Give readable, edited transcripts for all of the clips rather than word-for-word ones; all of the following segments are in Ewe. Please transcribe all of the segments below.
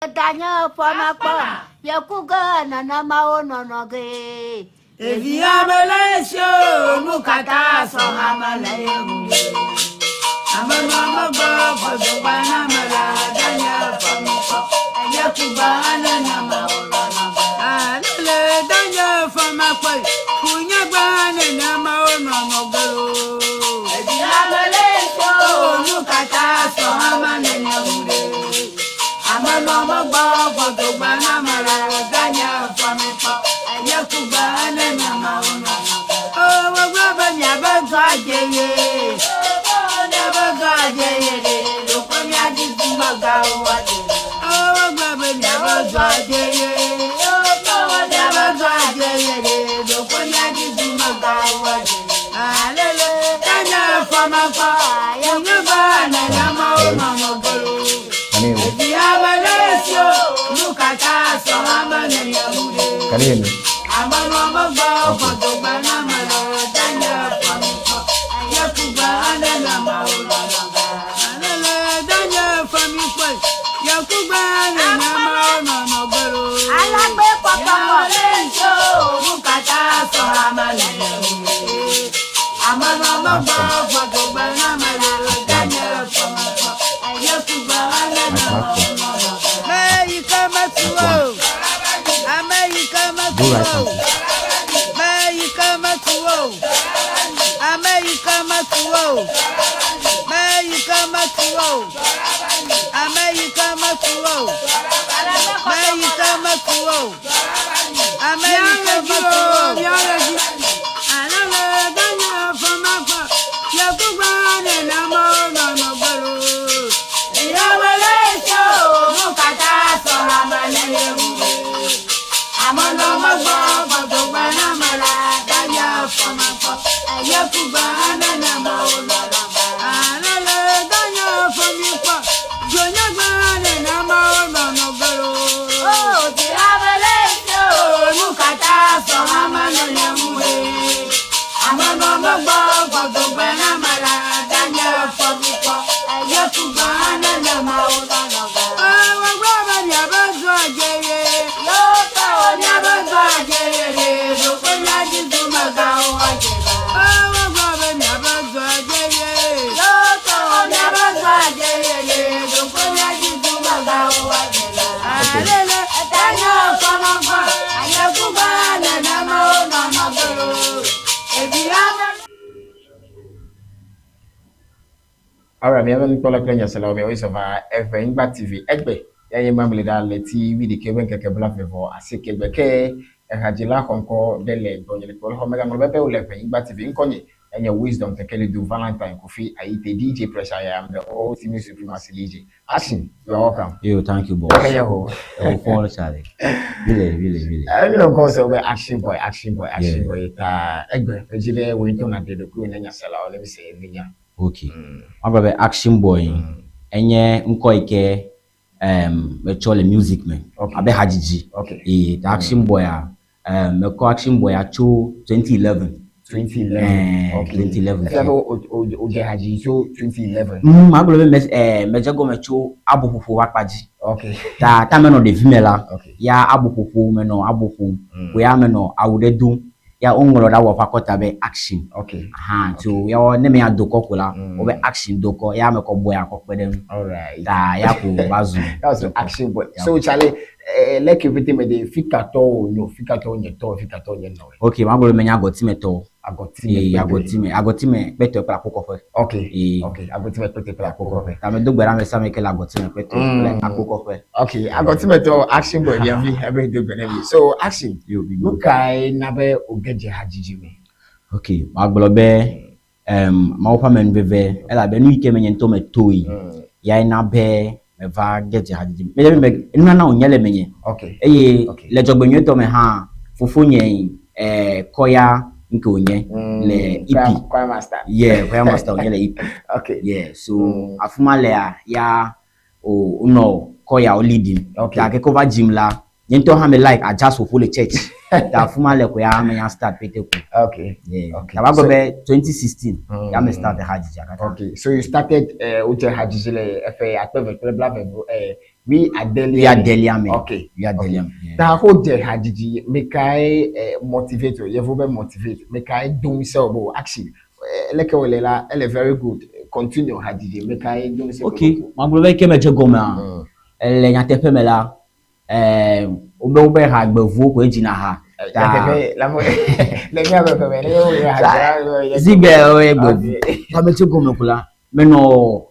Danye fɔmakpɔ yeku ge nenemawo nɔnɔ ge. Evi ame le esi o, nu katã sɔ ame le ye ŋu. Ame nɔ megbe gbɔdɔgba na ame la, danye fɔmikpɔ yeku ge nenemawo nɔnɔ ge. Alele danye fɔmakpɔ kunye gbe nenemawo nɔnɔ ge o. Evi ame le esi o, nu katã sɔ ame le ye ŋu ɖe. Ame nɔ megbe gbɔdɔgba na ame la, danye fɔmikpɔ yeku gbe nenemawo nɔnɔ ge. O wogblɔ be miabe dɔ adze ye. Miabe dɔ adze ye ɖe, ɖokpe miadzi dumegawo adze. O wogblɔ be miabe dɔ adze ye. Miabe dɔ adze ye ɖe, ɖokpe miadzi dumegawo adze. Alele danye fɔmakpɔ yeku gbe nenemawo nɔnɔ ge lo. Can you hear me? Evi ame le esi o, nu katã sɔ ame le ye ŋu ɖe. Can you hear me? Ame nɔ megbe gbɔdɔgba na ame le danye fɔmikpɔ yeku gbe nenemawo nɔnɔ ge. Alele danye fɔmikpɔ yeku gbe nenemawo nɔnɔ ge lo. Alagbe kpɔkpɔkpɔ. Ame le esi o, nu katã sɔ ame le ye ŋu ɖe. Ame nɔ megbe gbɔdɔgba na ame le danye fɔmikpɔ yeku gbe nenemawo nɔnɔ ge. Me yi ke metu o, ame yi ke metu Go right o. onto. Me yi ke metu o, ame yi ke metu o, me yi ke metu o, ame yi ke metu o, me yi ke metu o, ame yi ke metu o. Alele danye fɔmakpɔ, yekugbe nenemawo nɔnɔ gbelo. Ame le esi o, nu katã sɔ ame le ye ŋu ɖe. Ame nɔ megbe gbɔdɔgbe na ame la, danye fɔmakpɔ, yekugbe nenemawo nɔnɔ ge. Alele danye fɔmikpɔ, dzonyegbe nenemawo nɔnɔ gbelo. O di ame le esi o. Nu katã sɔ ame le ye ŋu ɖe. Ame nɔ megbe gbɔdɔgbe na ame la, danye fɔmikpɔ, yekugbe nenemawo nɔnɔ ge. Wogblɔ be miabe dɔ adze ye. Yotɔwo Miabe dɔ adze ye ɖe, ɖokpe miadzi dumegawo adze la. Wogblɔ be miabe dɔ adze ye. Yotɔwo Miabe dɔ adze ye ɖe, ɖokpe miadzi dumegawo adze la. Alele danye fɔmɔgbɔ, yekugbe nenemawo nɔnɔ ge lo. Evi ame. Alright, miaƒe nukpɔla kple nyaselawo miawoe zɔ va Eʋenyigba TV. Egbe ya nye mamle ɖa le ti wuiɖekɛ ƒe ŋkeke 28 gbe ke ehadzila xɔŋkɔ ɖe le gbɔnye le kplɔxɔ megaŋlɔ be be wole Eʋenyigba TV. Ŋkɔnye enye Wisdom Tekelidu Valentine Kofi Ayite DJ Pressure. I am the ultimate supremacy DJ. Action, you are welcome. Yo, thank you, boss. Okay, yo. Oh, call Charlie. Really, really, really. Ɛmi lɔ kɔ sɛ wobɛ action boy, action boy, action boy ta egbe edzi be wo ŋutɔ nàɖe ɖokuiwò ne nyaselawo ne mi se evinya. Okay. Magblɔ be Action Boy enye ŋkɔ yi ke metsɔ le music me abe hadzidzi. Eye ta Action Boy a mekɔ Action Boy a tso 2011. 2011. 2011. Efia be o dze hadzidzi tso 2011. Magblɔ be medze gɔme tso aboƒoƒo ƒe akpa dzi. Ta menɔ ɖevi me la, ya aboƒoƒo menɔ abo ƒom. Ko ya menɔ awu ɖe dom. Ya woŋlɔ ɖe awua ƒe akɔta be action. Aha, so ya wɔ ne me ya dokɔ ko la, wobe action dokɔ, ya me kɔ boy akɔ kpe ɖe ŋu. Ta ya ko va zu. That's dokɔ. Action boy. Ya. So Charlie, leke pete me de fikatɔwo nyo, fikatɔwo nye tɔ, fikatɔwo nye nɔwe. Okay, magblɔ be menye agɔtimetɔ. Agɔtime Ee, kpete. agɔtime, agɔtime kpetɔ kple akokɔƒe. Ee. Okay, agɔtime kpete kple akokɔƒe. Ta me do gbe ɖe ame sia ame ke le agɔtime kpetɔ kple akokɔƒe. Okay, agɔtimetɔ action boy miavi ebe do gbe ɖe mi. So action, Yo, big nu boy. kae na be wòge dze hadzidzi me? Okay, magblɔ be Mawu ƒe amenuveve elabe nu yi ke menye ŋutɔ metoe yae na be meva ge dze hadzidzi me. Menye be nunana wònye le menye. Eye le dzɔgbenyuietɔ me hã, fofonye kɔya nke wònye le EP. Choir master. Yeah, choir master wònye le EP. Yeah, so afi ma lea ya o wonɔ kɔyawo leading. Gake ke wova dzim la, nye ŋutɔ hã me like adza soƒo le church. Ta afi ma le ko ya menya start pete ko. Yeah. Ta va gblɔ be 2016 ya me start hadzidzi katã. Okay. So you started wodze hadzidzi le eƒe akpe eve kple blaeve Wi adelia. Wi adelia me. Okay. Wi adelia me. Ta ho dze hadzidzi me kae motivate o yevu be motivate me kae do ŋusẽ wò be o action leke wòle la ele very good continue hadzidzi me kae do ŋusẽ. Ok magblɔ be ke medze gɔmea le nyateƒe me la wobe wobe ha gbevuwo koe dzina ha. Ta nyateƒe la mo le míaƒe ƒe me ne wo ha dzra. Zigbe woe gbevu. Ta medze gɔme ko la menɔ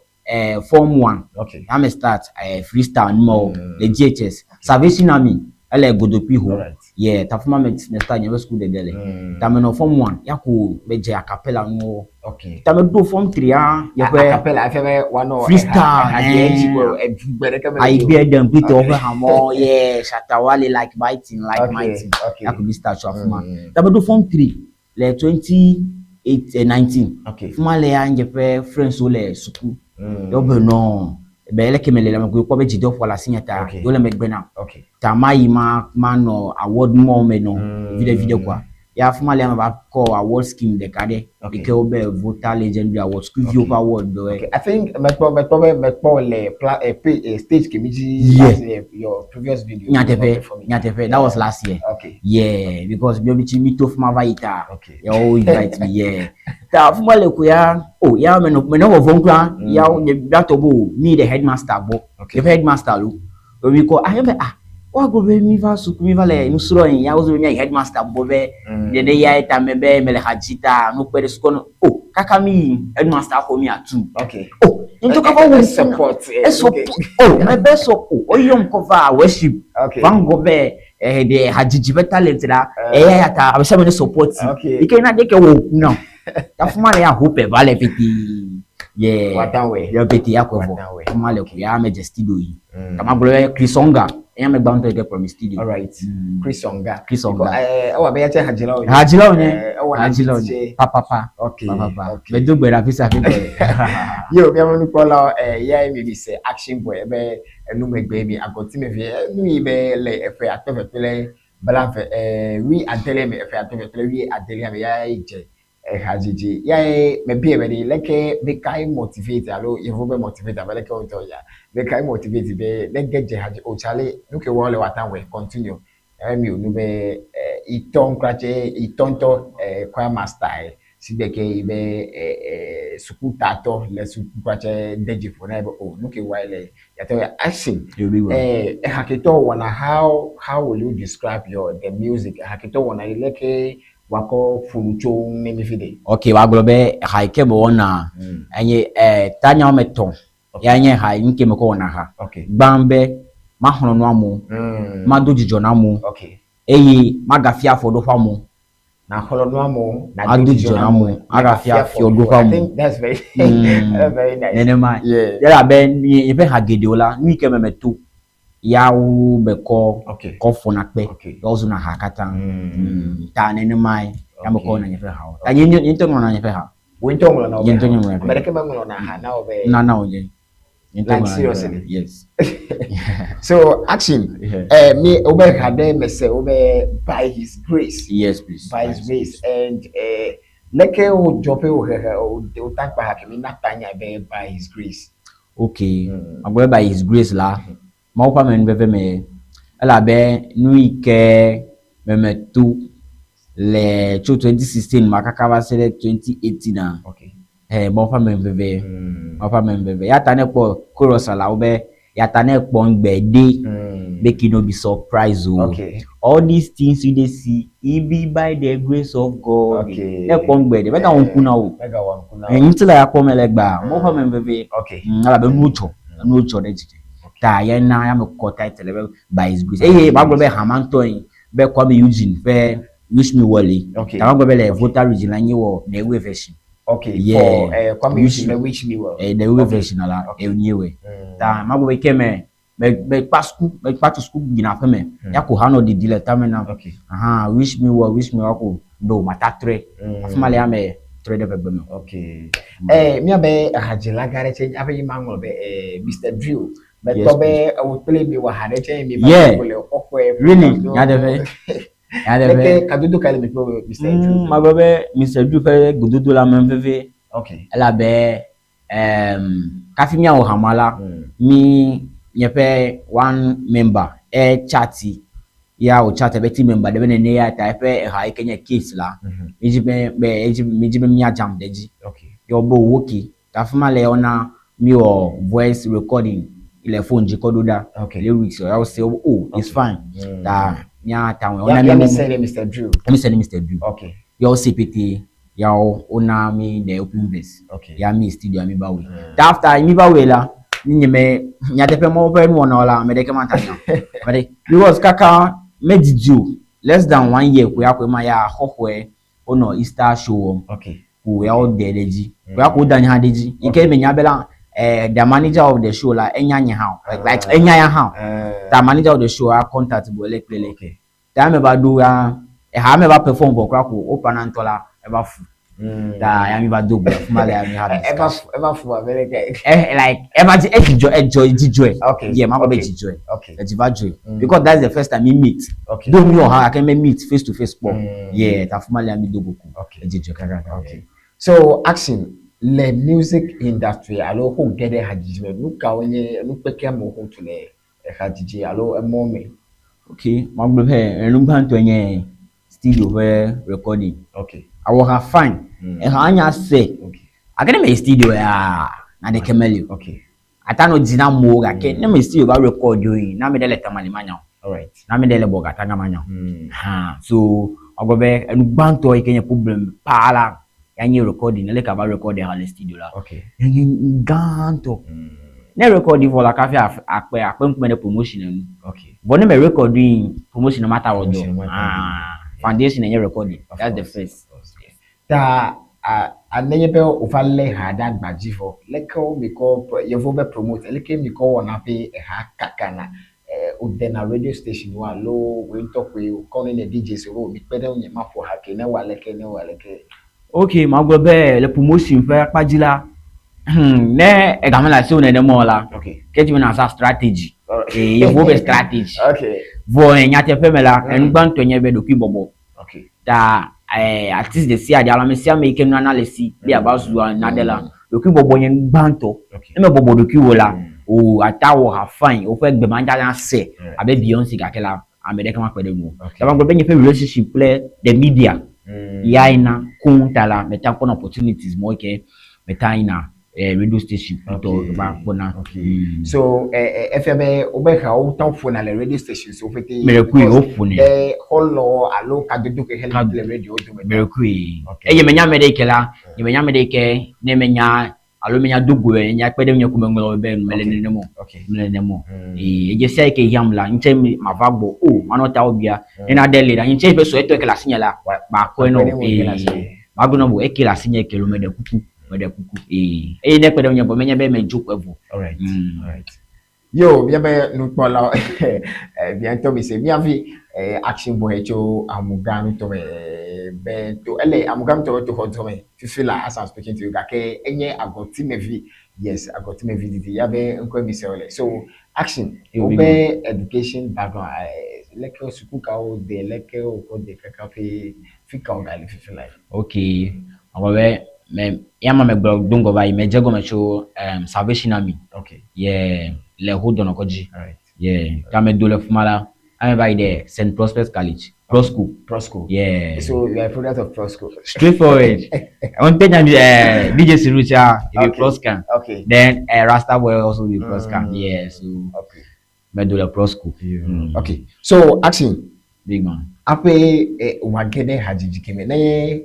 form one. Okay. Ya me start freestyle numɔ le GHS. Salvation Army ele Godokpi ho. Alright. Yeah, ta fima me me start nye be school dede le. Ta me nɔ form one ya ko me dze acapella nuwo. Okay. Ta me ɖo form three ya nye ƒe acapella efia be woanɔ freestyle. Ehadze dzi ko edugbe ɖeke mele Ayigbe eɖem kple tɔwo ƒe hamɔ yeah Shatta Wale like my thing like my thing. Ya ko mi start tso afima. Ta me ɖo form three le 2019. Okay. Fima le ya nye ƒe friends wo le suku. Yewo be nɔ be leke mele le me ko kpɔ be dzideƒo le asinye ta yewo le megbe nam. Okay. Ta mayi ma manɔ award mɔwo me nɔ viɖe viɖe koa. Ya fima le ya me va kɔ award scheme ɖeka ɖe yi ke wobe Volta Legendary Award sukuviwo ƒe award ɖewoe. Okay. I think mekpɔ mekpɔ be mekpɔ le pla eh, stage kemi dzi last year your previous video. Nyateƒe nyateƒe that was last year. Okay. Yeah because mi tsi mi to fima va yi ta. Okay. Ya wo invite me yeah. Ta fima le ko ya oh ya menɔ menɔ vɔvɔm kura ya nye miatɔ be o mi yi ɖe headmaster gbɔ. Okay. Yeƒe headmaster lo. Mi kɔ ah ye be ah woagblɔ be mi va suku mi va le nu srɔ̃ yi ya wozo be miayi headmaster gbɔ be ɖeɖe ya ta me be mele ha dzi ta nu kpe ɖe sukua nu o kaka mi yi headmaster xɔ mi atu. Okay. O ŋutɔ kaka wo support. Support o me be support o woyɔm kɔ va worship. Okay. Va ŋgɔ be ɖe hadzidzi ƒe talent la eya ya ta ame sia ame ne support. Okay. Yi ke na ɖeke wɔ ku na o. Ta fima le ya hope va le pete. Yeah. Watawe. Ya pete ya kɔ vɔ. Watawe. Fima le ko ya me dze studio yi. Kama gblɔ be Chris Onga. Eya me gbãtɔ yi ke kplɔ mi studio. All right. Chris Onga. Chris Onga. Ewɔ abe ya tse hadzilawo. Hadzilawo nye. Ewɔ Hadzilawo nye. Pa pa pa. Okay. Pa pa pa. Okay. Medo gbe ɖe afi sia afi gbe. Yo, miaƒe nukpɔlawo, ya mi mi se Action Boy ebe enumegbe mi agɔtime vi enu yi be le eƒe akpe eve kple blave wi adelia me eƒe akpe eve kple wi adelia me ya dze ehadzidzi ya ye mebie be ɖe leke be kae motivate alo yevu be motivate abe leke wotɔ ya be kae motivate be ne ge dze hadzi o tsale nu ke wɔm le wòate wɔe continue emi wònu be itɔ ŋkura tse itɔ ŋutɔ choir master ye si gbe ke yi be sukutatɔ le sukukura tse de dzi ƒo na ye be o nu ke wɔe le yate wɔ action ehaketɔ wɔna how will you describe your the music ehaketɔ wɔna yi leke wakɔ ƒo nu tso ne mi fi de. Ok wagblɔ be ha yi ke me wɔna enye tanya woame etɔ̃ ya nye ha yi ke me kɔ wɔna ha. Okay. Gbã be maxlɔ̃ nu amewo, mado dzidzɔ na amewo Okay. eye magafia afɔɖoƒe amewo. Naxlɔ̃ nu amewo, Ado dzidzɔ na amewo, agafia fiɔɖoƒe I amewo. think that's very that's very nice. Nenema. Yeah. Elabe yeƒe ha geɖewo la, nu yi ke me meto ya wo me kɔ Okay. kɔ fɔna kpe Okay. ya wozuna ha katã. Ta nenemae ya me kɔ wɔna nye ƒe hawo. Ta nye nye ŋutɔ ŋlɔna nye ƒe ha. Wo ŋutɔ ŋlɔna wo Nye ŋutɔ ƒe nye ha. ŋlɔna Ame ɖeke meŋlɔna ha na wo be. Na na wo nye. Nye ŋutɔ Like ŋlɔna nye ƒe ha. seriously? Yes. So action. Yeah. Mi wo be ha ɖe me se wo be by his grace. Yes please. By his grace and leke wo dzɔ ƒe wo hehe wo ta kpa ha kemi na ta nya be by his grace. Okay. Magblɔ be by his grace la, Mawu ƒe amenuveve me ye. Elabe nu yi ke me meto le tso 2016 ma kaka va se ɖe 2018 a, Okay. Mawu ƒe amenuveve. Mawu ƒe amenuveve. Ya ta ne kpɔ chorus la wo be ya ta ne kpɔ ŋgbe ɖe make you no be surprise o. Okay. All these things you dey see, e be by the grace of God. Okay. Ne kpɔ ŋgbe ɖe, megawɔ ŋku na wo. Megawɔ ŋku na wo. Ŋuti le ya kpɔm le gbea, Mawu ƒe amenuveve. Okay. Elabe nuwo dzɔ, nuwo dzɔ ɖe dzi. Ta ya na ya me kɔ title be by his grace. Eye magblɔ be hama ŋutɔ yi be Kwame Eugene ƒe Wish Me Well yi. Okay. Ta magblɔ be le Volta region la nye wɔ the Ewe version. Okay. Yeah. For Kwame Wish Eugene Wish Me Well. The Ewe Okay. version la Okay. enye wɔ. Ta magblɔ be ke me me me kpa suku me kpa tu suku yina aƒe me. Ya ko hã nɔ didi le tame nam. Okay. Aha wish me well wish me well ko do mata trɔe. Afi ma le ya me trɔe ɖe ʋegbe me. Okay. Miabe hadzila gã ɖe tse aƒe yi ma ŋlɔ be Mr Drill. Yes, Metɔ be ewo kple mi wɔ ha ɖe tse mi va Yeah. ko le kɔkɔe. Really? Nyateƒe. Nyateƒe. Leke kadodo ka le mi kple Mr Drill? Magblɔ be Mr Drill ƒe gododo le ame veve. Okay. Elabe kafi míawɔ hama la, mi nye ƒe one member e chat ya wò chat ebe team member ɖe be nene ya ta eƒe eha yi ke nye case la mi dzi be be edzi mi dzi be mía jam ɖe edzi. Ye wo be wo okay. Ta afi ma le yewɔna mi wɔ voice recording le phone dzi kɔ ɖo ɖa. Lyrics ya wo se wo be oh it's fine. Ta mía ta wɔ wona mi mi send Mr. Drew. Mi send Mr. Drew. Ya wo se pete ya wo wona mi the open verse. Ya mi studio mi ba wɔe. Ta after mi va wɔe la mi nye me nyateƒe mɔwo ƒe nuwɔnawo la ame ɖeke mata nya o. Ame ɖe because kaka medidi o less than one year koe ya koe ma ya xɔxɔe wonɔ Easter show wɔm. Ko ya wode ɖe edzi. Ko ya ko woda nye hã ɖe edzi. Yi ke menya be la eh, the manager of the show la enya nye hã o. Like enya ya hã o. Ta manager of the show a contact bo ele kple le. Ta ame va ɖo ya eha ame va perform vɔ kura ko woƒana ŋutɔ la eva fu. Ta ya mi va do go afi ma le ya mi have discussion. Eva fu abe leke. Eh, like eva dzi edzidzɔ edzɔ dzidzɔe. Yeah, ma gblɔ be dzidzɔe. Edzi va dzɔe. Because that's the first time mi meet. Do mi wɔ hã gake me meet face to face kpɔ. Yeah, ta afi ma le ya mi do go ko. Edzidzɔe kakaka. So action le music industry alo xo ge ɖe hadzidzi me, nu kawo nye nu kpekpe amewo xo tu le hadzidzi alo emɔ me? Ok, magblɔ be enu gbãtɔe nye studio ƒe recording. Awɔ ha fine. Eha anya se. Gake ne meyi studio ya, naneke meli o. Ata nɔ dzi na amewo gake ne meyi studio va record yi, ne ame ɖe le Tamale manya o. Ne ame ɖe le Bolgatanga manya o. Hã, so magblɔ be enu gbãtɔ yi ke nye problem paa la, ya nye recording. Leke ava record ha le studio la, ya nye nu gãtɔ. Ne record vɔ la kafi akpe akpe ŋkume ɖe promotion enu. Vɔ ne me record yi, promotion mata wɔ dɔ. Ah, foundation enye recording. That's the first. Ta a nenye be wova lé ha ɖe agba dzi vɔ, leke wo mikɔ yevuwo be promote, leke mikɔ wɔna ƒe eha kakana? Wodena radio station wo alo wò ŋutɔ koe wokɔ ne DJs wo mikpe ɖe ŋunye maƒo ha ke ne wɔ aleke ne wɔ aleke. Ok, magblɔ be le promotion ƒe akpa dzi la, ne ega mele asiwò nenema o la, ke edzi be nàzã strategy. Yevuwo be strategy. Vɔ nyateƒe me la, enu gbãtɔe nye be ɖokuibɔbɔ. Ta artist ɖe sia ɖe alo ame sia ame yi ke nunana le esi be yeava zu nane la, ɖokuibɔbɔ nye nu gbãtɔ. Ne mebɔbɔ ɖokuiwò la, wò ata wɔ ha fine, woƒe gbe manya se abe Beyonce gake la, ame ɖeke makpe ɖe ŋuwò o. Ta magblɔ be nye ƒe relationship kple the media yae na koŋ ta la, meta kpɔna opportunities mɔ yi ke meta yina radio station kpɔtɔ va kpɔna. So efia be wobe hawo tɔ ƒona le radio stations wo pete. Meɖekui woƒonɛ. Be xɔlɔ alo kadodo ke hele le radio dome. Meɖekui. Eye menya ame ɖe yi ke la, nye menya ame ɖe yi ke ne menya alo menya do go nya kpe ɖe ŋunye ko meŋlɔ be nu mele nenem o. Mele nenem o. Ee, edze sia yi ke hiãm la, ŋtsɛ mava gbɔ o, manɔ ta wo bia. Ne nane li la, ŋtsɛ ƒe suetɔ yi ke le asinye la, makɔe na wò. Ee, magblɔ na wò eke le asinye eke lo meɖe kuku, meɖe kuku. Ee, eye ne kpe ɖe ŋunye vɔ menye be medzo ko evɔ. Alright. Alright. Yo, míaƒe nukpɔlawo, mia ŋutɔ mise míavi action boy tso Amuga nutome be to ele Amuga nutome to xɔ dome fifi la as I'm speaking to you gake enye agɔtimevi yes agɔtimevi didi ya be ŋkɔe mise wole so action wobe education background leke suku kawo de leke wokɔ de kaka ƒe fi ka wogale fifi la. Okay, awɔ be me ya ma megblɔ do ŋgɔ va yi medze gɔme tso Salvation Army. Okay. Yeah, le Ho dɔnɔkɔdzi. Alright. Yeah, ta medo le fi ma la, ame va yi ɖe St. Prosper's College, Prosco. Prosco. Yeah. So you are a product of Prosco. Straightforward. One thing DJ Sirucha, he be Proscan. Okay. Then Rasta Boy also be Proscan. Yeah, so Okay. medo le Prosco. Okay. So action. Big man. Aƒe wòage ɖe hadzidzi keme ne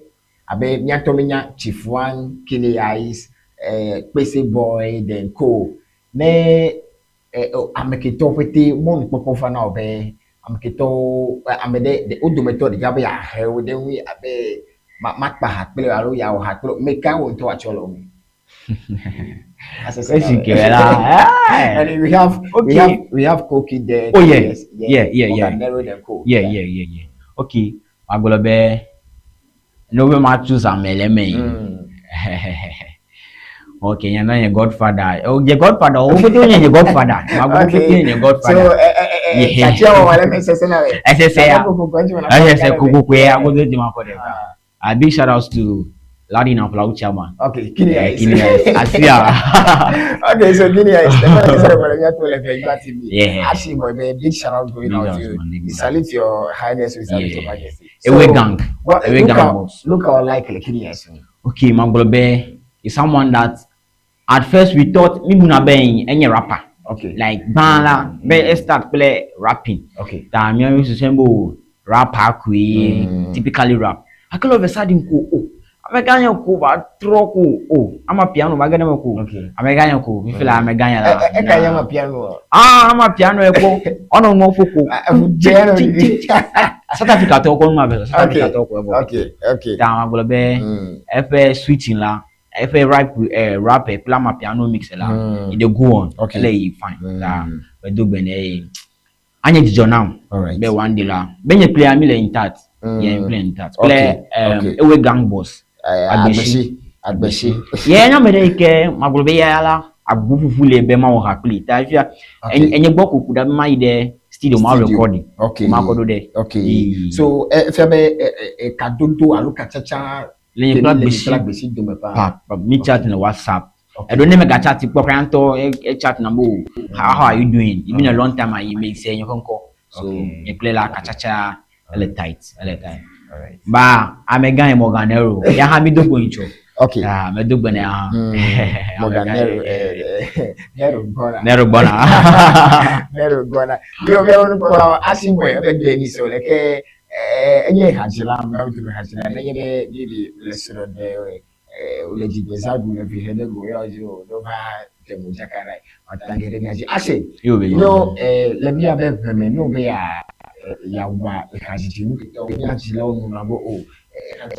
abe míatɔ míenya Chief One, Kili Ice, Kpese Boy, then co. Ne ame ketɔwo ƒete mɔnukpɔkpɔ va na wò be ame ketɔwo ame ɖe wo dometɔ ɖeka be yeahe wo ɖe ŋui abe makpa ha kple alo yeawɔ ha kple me ka wò ŋutɔ wòatsɔ le wo me. Question ke la. And we have okay. we have Koki there. Oh yeah. Yes, yeah, yeah, yeah. Nero then Co. Yeah, yeah, yeah, yeah. Okay. Magblɔ be ne wobe ma choose ame le eme. Okay, nye nye godfather. Oh, nye godfather. Wo pete nye nye godfather. Magblɔ Okay. pete nye godfather. So, tsatia wɔ le me sese na le. Esese ya. Esese kokoko ya. Agodo ti ma kɔ ɖeka. A big shout out to Ladi na Palau chairman. Okay, Guinea Eh, Ice. Guinea Ice. Asia. Okay, so Guinea Ice. The first is the TV. Yeah. Actually, boy, man, big shout out going Big out shout to you. out, man. Big We shout. salute your highness, we salute your Yeah. majesty. Ewe gang. But Ewe look gang how, boss. look how like Guinea Ice. Okay, Mangolobe is someone that at first we thought me muna be any rapper. Okay. Like Bala, be start play rapping. Okay. Ta mi o susembo rapper kui typically rap. Akelo of a sudden ko oh. Ameganya ko ba tro ko oh. Ama piano ba gane ko. Okay. Ameganya ko. Mi feel ameganya la. Eh, eh, eh, eh, piano. Ah, ama piano e ko. Ono mo foko. Piano. South Africa to ko nma be. South Africa to ko e bo. Okay, okay. Ta Mangolobe efe switching la efe rap rap e play ama piano mix la. E dey go on. Okay. Ele e fine. Ta we do gbene e. Anye jijo now. All right. Be one day la. Be nye play ami le intact. Yeah, play intact. Play Okay. Ewe gang boss. Agbeshi. Agbeshi. Yeah, nya mere ike magolo be ya la agbo fufu le be ma wo ha play. Ta fia Okay. enye gbo kuku da ma yi de studio ma Studio. recording. Okay. Ma kodo de. Okay. Mm. So, fia be kadodo alo kachacha Le nye kple gbeshi. Gbeshi dome pa. Pa, pa mi chat na WhatsApp. Okay. I don't name a chat kpɔ kora ntɔ e chat na mo. How are you doing? It been a long time I make say you can call. So Okay. nye play la kachacha ele tight, ele tight. All right. Ba amega e Morganero. Ya ha mi dogo ncho. Okay. Ah, me dogo ne ha. Morganero Nero Gona. Nero bona. Nero Gona. Yo me onu ko asimwe be gbe ni so leke enye hajila me o du hajila ne ye bi bi le soro de o le jigbe zagu le fi hele go yo jo do va de mo jakara o ta ngere ni aji ase Yo be. you know le mi abe veme no be ya ya wa hajiji nu ke o ni hajila o nu na bo o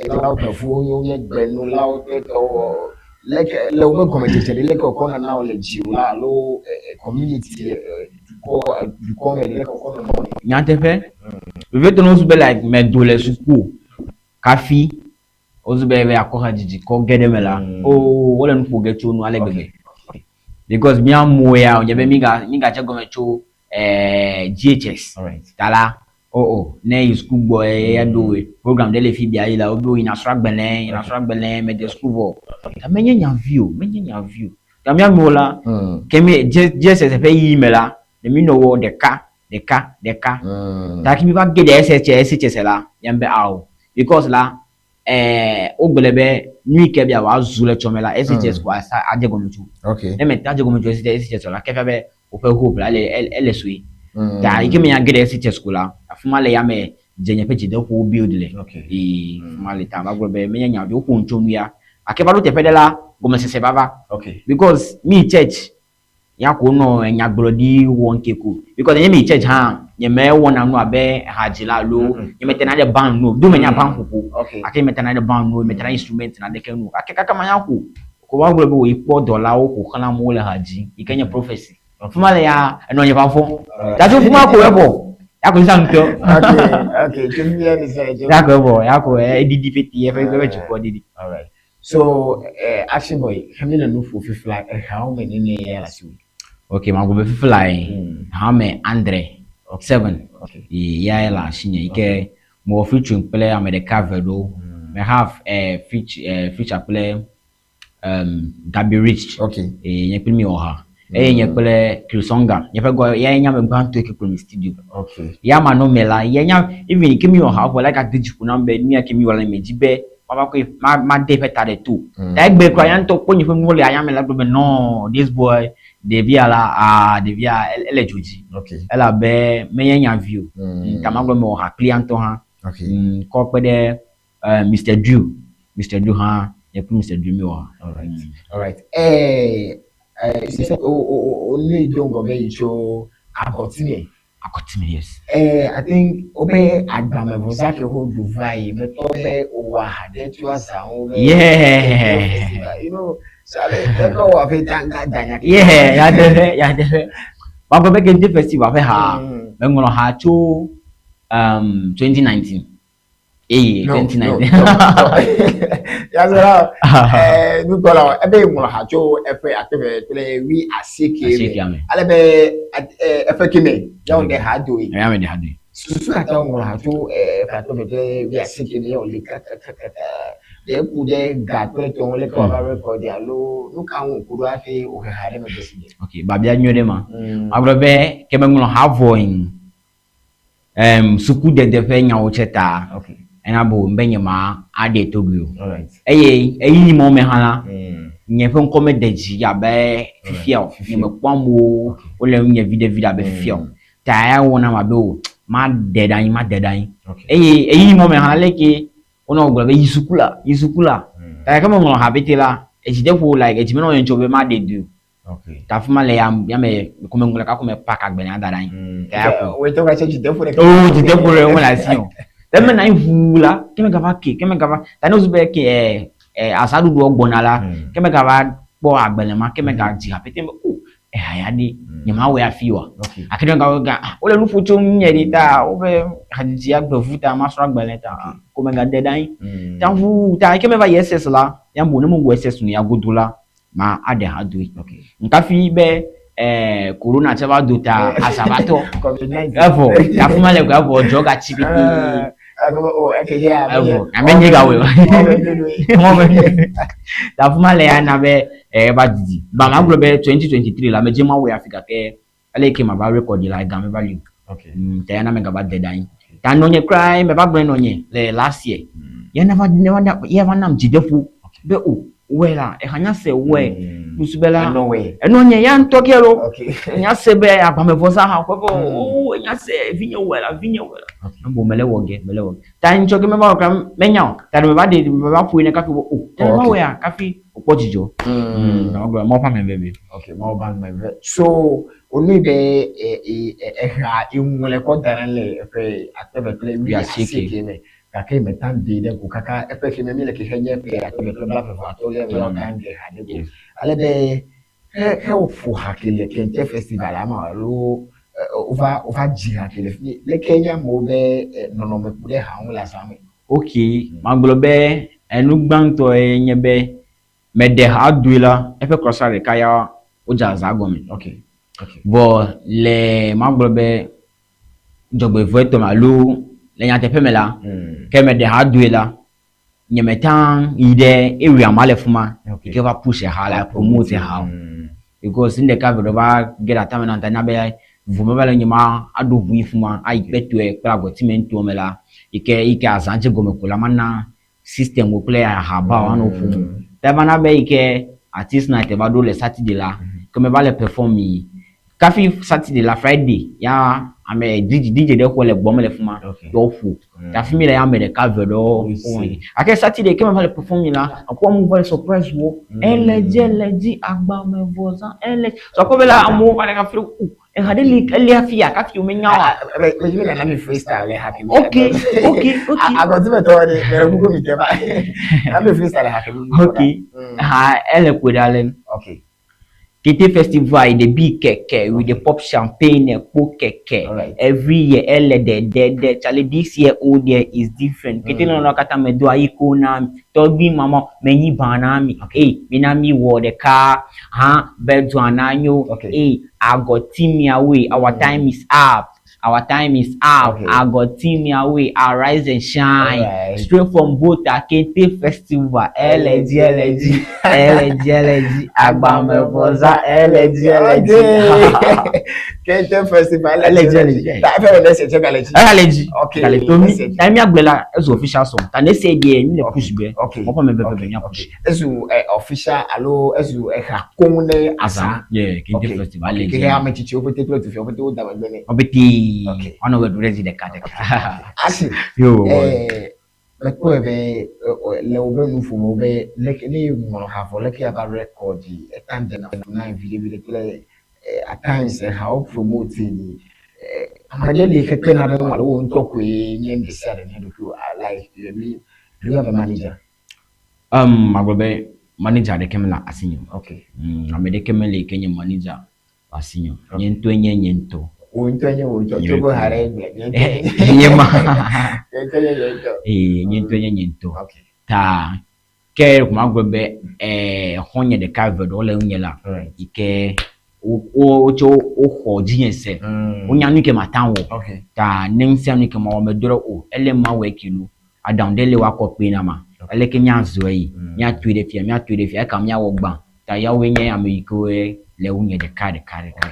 la o fu yo ye gbe nu la o te to leke le wo gɔme dzedze ɖe leke wòkɔ nana wo le dziwò la alo community dukɔ dukɔ me leke wòkɔ nana wo le. Nyateƒe. Vevietɔ ne wozu be like medo le suku kafi wozu be be akɔ hadzidzi kɔ ge ɖe me la oo wole nu ƒo ge tso nu ale gbegbe. Because mía amewo ya wònye be míga mígadze gɔme tso GHS ta la oo ne yi suku gbɔ ye ya ɖo woe program ɖe le fi bia yi la wobe yina srɔ̃ agbalẽ yina srɔ̃ agbalẽ mede suku vɔ. Ta menye nyavi o menye nyavi o. Ta mía amewo la ke mi GSS ƒe yiyi me la ne mi nɔ wɔ ɖeka ɖeka ɖeka. Ta ke mi va ge ɖe SHS SHS la miam be awo because la wogblɔ be nu yi ke bia wòazu le tsɔme la SHS ko asa adze gɔme tso. Okay. Ne mete adze gɔme tso SHS la ke fia be woƒe hope la ele ele sue. Ta yi ke mi age ɖe SHS ko la afi ma le yame dze nye ƒe dzideƒowo build le. Okay. Ee afi ma le ta va gblɔ be menye nyavi woƒo nu tso nu ya. Gake va ɖo teƒe ɖe la gɔmesese va va. Okay. Because mi yi church ya ko nɔ nyagblɔɖi wɔm ke ko because nye mi yi church hã nye me wɔna nu abe hadzila alo nye metena ɖe band nu o do menya band ƒoƒo Okay. gake nye metena ɖe band nu o metena instrument na ɖeke nu o gake kaka manya ƒo ko va gblɔ be wòyi kpɔ dɔlawo ƒo xlã amewo le ha dzi yi ke nye prophecy fi ma le ya enɔ nye va vɔ gake fi ma ko evɔ ya ko sisan ŋutɔ Okay. Okay. Tso mi ya ni sɛ. ya ko evɔ ya ko eɖiɖi ƒete eƒe eƒe dziƒo ɖiɖi. All right. So, Action Boy, hemi le nu ƒo fifla ehawo me nene ya le asiwò. Ok, magblɔ be fifi lae hame andre seven. Okay. Ya le asinye yi ke mewɔ featuring kple ame ɖeka eve ɖewo. Me have feature kple Gabi Rich. Okay. Nye kple mi wɔ ha. Eye nye kple Krisonga. Nye ƒe gɔ ya nye ame gbãtɔe ke kplɔ mi studio. Okay. Ya ma nɔ me la ya nya even ke mi wɔ ha vɔ la gade dzi ƒo nam be nu ya ke mi wɔ la me dzi be mava koe ma ma de eƒe ta ɖe to. Ta egbe kura ya ŋutɔ kpɔ nye ƒe nuwo le ayame la gblɔ be no this boy ɖevia la ah ɖevia ele dzo dzi. Okay. Elabe menye nyavi o. Ta magblɔ mewɔ ha kpli ya ŋutɔ hã. Okay. Kɔ kpe ɖe Mr. Drew. Mr. Drew hã nye kple Mr. Drew mi wɔ ha. All right. All right. Sise o o o ne do ŋgɔ be yi tso Akɔtime. Akɔtime yes. I think wobe agbamevɔsa ke wo ɖu va yi metɔ be wowɔ ha ɖe tso azãwo be. Yeah. You know, so ale eke wɔ abe danga danya. Yeah, nyateƒe nyateƒe. Magblɔ be Kente festival ƒe ha meŋlɔ ha tso 2019. Eye No, 2019. no, no, no. Yazala, nukpɔla ebe ŋlɔ ha tso eƒe akpeve kple wi asieke Asieke me. me. Ale be eƒe keme ya wo ɖe ha doe. Ya me ɖe ha doe. Susu ka ta ŋlɔ ha tso eƒe akpeve kple wi asieke me ya wo le kakakaka. Ɖe eku ɖe ga kple tɔwo leke wòava record alo nu ka ŋu wòku ɖo hafi wòhe ha ɖe megbe si dze? Ok, biabia nyuie ɖe ma. Magblɔ be ke meŋlɔ ha vɔ yi sukudede ƒe nyawo tse ta ena be be nye ma aɖe togui o. Eye ɣeyiɣi mawo me hã la, nye ƒe ŋkɔ mede dzi abe fifia o. Nye mekpɔ amewo wole ŋunye viɖe viɖe abe fifia o. Ta ya wɔ nam abe o maɖe ɖe anyi, maɖe ɖe anyi. Eye ɣeyiɣi mawo me hã la, leke wonɔ gblɔ be yi suku la, yi suku la. Gake meŋlɔ ha pɛtɛ la, edzideƒo like edzi menɔ nye ŋtsɔ be maɖe doe o. Ta afi ma le ya ya me ko me ŋlɔ kako me pak agbalẽa da ɖe anyi. Ta ya ko. Wòe tɔ katse dzideƒo ɖe. Oo dzideƒo ɖe wole asi o. Te me na anyi ʋuu la, ke me gava ke, ke me gava ta ne wozu be ke ɛ ɛ azaɖuɖuɔ gbɔna la, ke me gava kpɔ agbalẽ ma, ke me ga dzi ha pɛtɛ be o eha ya ɖe nye ma wɔe hafi oa. Gake ne gava ga ah wole nu ƒo tso ŋunye ɖi ta wobe hadzidzia gbe ʋu ta masrɔ̃ agbalẽ ta ko me ga de ɖe anyi. Ta ʋuu ta ke me va yi SS la, ya bu ne me wu SS nu ya godo la, ma aɖe ha doe. Ŋkafi be eh, corona tse va do ta aza va tɔ. Evɔ, afi ma le ko evɔ dzɔ gatsi pete. Evɔ, ame nye gawɔe. Ta afi ma le ya na be eh, eva didi. Ba ma gblɔ be 2023 la, medze ma wɔe hafi gake ele ke ma va record la ega meva li o. Ta ya na megava de ɖe anyi. Ta nɔnye kura ye meva gblɔe nɔnye le last year. Ya na va ne va na ya va nam dzideƒo be o wɔe la eha nya se wɔe. Nusu be la enɔnye ya ŋutɔ ke lo. Nya se be agbamevɔsa hã ƒe be o nya se vinye wɔe la vinye wɔe la. Ebo mele wɔ ge mele wɔ ge. Ta ŋtsɔ ke meva wɔ kura menya o. Ta ɖe meva ɖe meva ƒoe ne kafi o. Ta meva wɔea kafi wòkpɔ dzidzɔ. Mawu ƒe ame veve. Ok, Mawu ƒe ame veve. So, wonui be eha eŋu le kɔ da ɖe le eƒe akpe eve kple wuiasieke me gake meta ɖee ɖe go kaka eƒe fi me míele xexe nye ƒe akpe eve kple blaeve vɔ atɔ̃lia me woaka ɖe ha ɖe go. Ale be he he woƒo ha ke le Kente festival la me alo wova wova dzi ha ke le fi leke nye amewo be nɔnɔme ku ɖe ha ŋu le azã me? Ok, magblɔ be enu gbãtɔe nye be meɖe ha doe la, eƒe kɔsa ɖeka ya wodze azã gɔme. Vɔ le magblɔ be dzɔgbevɔ̃etɔ me alo le nyateƒe me la, ke meɖe ha doe la, nye meta yi ɖe area ma le fima yi ke va push ha la, promote ha o. Because nu ɖeka eve ɖewo va ge ɖe atame nam ta na be vo meva le nye ma aɖo ʋu yi fima ayi kpetɔe kple agɔtime nutoa me la yi ke yi ke azã dze gɔme ko la mana system wo kple aha ba woanɔ ƒom. Ta eva na be yi ke artist night va ɖo le Saturday la, ke meva le perform yi. Kafi Saturday la, Friday ya ame DJ DJ ɖe xɔ le gbɔme le fima yɔ ƒo. Ta fi mi le ya ame ɖeka eve ɖewo wowɔ yi. Gake Saturday ke meva le perform yi la, ekpɔ amewo va le surprise wɔ. Ele dzi ele dzi agbame vɔ zã ele. So akpɔ be la amewo va le kafi o eha ɖe li eli hafi ya kafi womenya oa. Medzi be nàna mi freestyle le hafi mi. Ok. Agɔtime tɔwo ɖe mele kuku mi te va. Na mi freestyle le hafi mi. Ok. Ha ele koe ɖa le. Ok. Kete festival e dey be keke, we dey pop champagne ekpo keke. Alright. Every year ele de de de. Charlie this year oh there is different. Kete nɔnɔ katã me do ayi ko na mi. Tɔgbi mama me nyi ba na mi. Ey mina mi wɔ ɖeka hã be dua na nyo. Okay. Ey agɔti miawoe our time is up. Our time is up. Okay. Agɔti miawoe arise and shine. Alright. Straight from Volta Kente festival. Ele dzi ele dzi ele dzi ele dzi agbamevɔza ele dzi ele dzi. Okay. Kente festival. Ele dzi ele dzi. Ta eƒe ne se tse gale dzi. Ele dzi. Okay. Gale to mi. Ese. Ta mi agblɔ la ezu official song. Ta ne se deɛ mi le push be. Okay. Mɔƒe me bebe mia push. Ezu official alo ezu eha koŋ ne azã. Yeah, Kente Okay. festival ele Okay. dzi. Ke ame tsitsiwo ƒete kple tufiawo ƒete woda megbe nɛ. Wɔbete. Okay. Wɔnɔ wɔ ɖu ɖe dzi ɖeka ɖeka. Asi. Yo. Mekpɔe be le wobe nuƒomewo be leke ne ŋlɔ ha vɔ leke ava record eta dena na viɖe viɖe kple at times ehawo promote ni ame ɖe li ke kpena ɖe ŋu alo wò ŋutɔ koe nye nu ɖe sia ɖe ne ɖokuiwò like you do you have a manager? Magblɔ be manager ɖeke mele asinye o. Okay. Ame ɖeke mele yi ke nye manager le asinye o. Nye ŋutɔe nye nye ŋutɔ. Wò ŋutɔe nye wò ŋutɔ. Nye Tsobo ŋutɔ. ha ɖe gblẽ. Nye ŋutɔe Nye ma. Nye ŋutɔe nye nye ŋutɔ. Ee, nye ŋutɔe nye nye ŋutɔ. Okay. Ta ke ko magblɔ be xɔ̃nye ɖeka eve ɖewo le ŋunye la Right. yi ke wo wo wotso woxɔ dzinye se. Wonya nu yi ke mate ŋu awɔ. Okay. Ta ne nu sia nu yi ke mawɔ medo ɖe o ele mawɔe ke lo. Aɖaŋu ɖe le woakɔ kpe na ma. Aleke míazɔe yi? Míatoe ɖe fia, míatoe ɖe fia, eka míawɔ gbã. Ta yawoe nye ame yi ke woe le ŋunye ɖeka ɖeka ɖeka.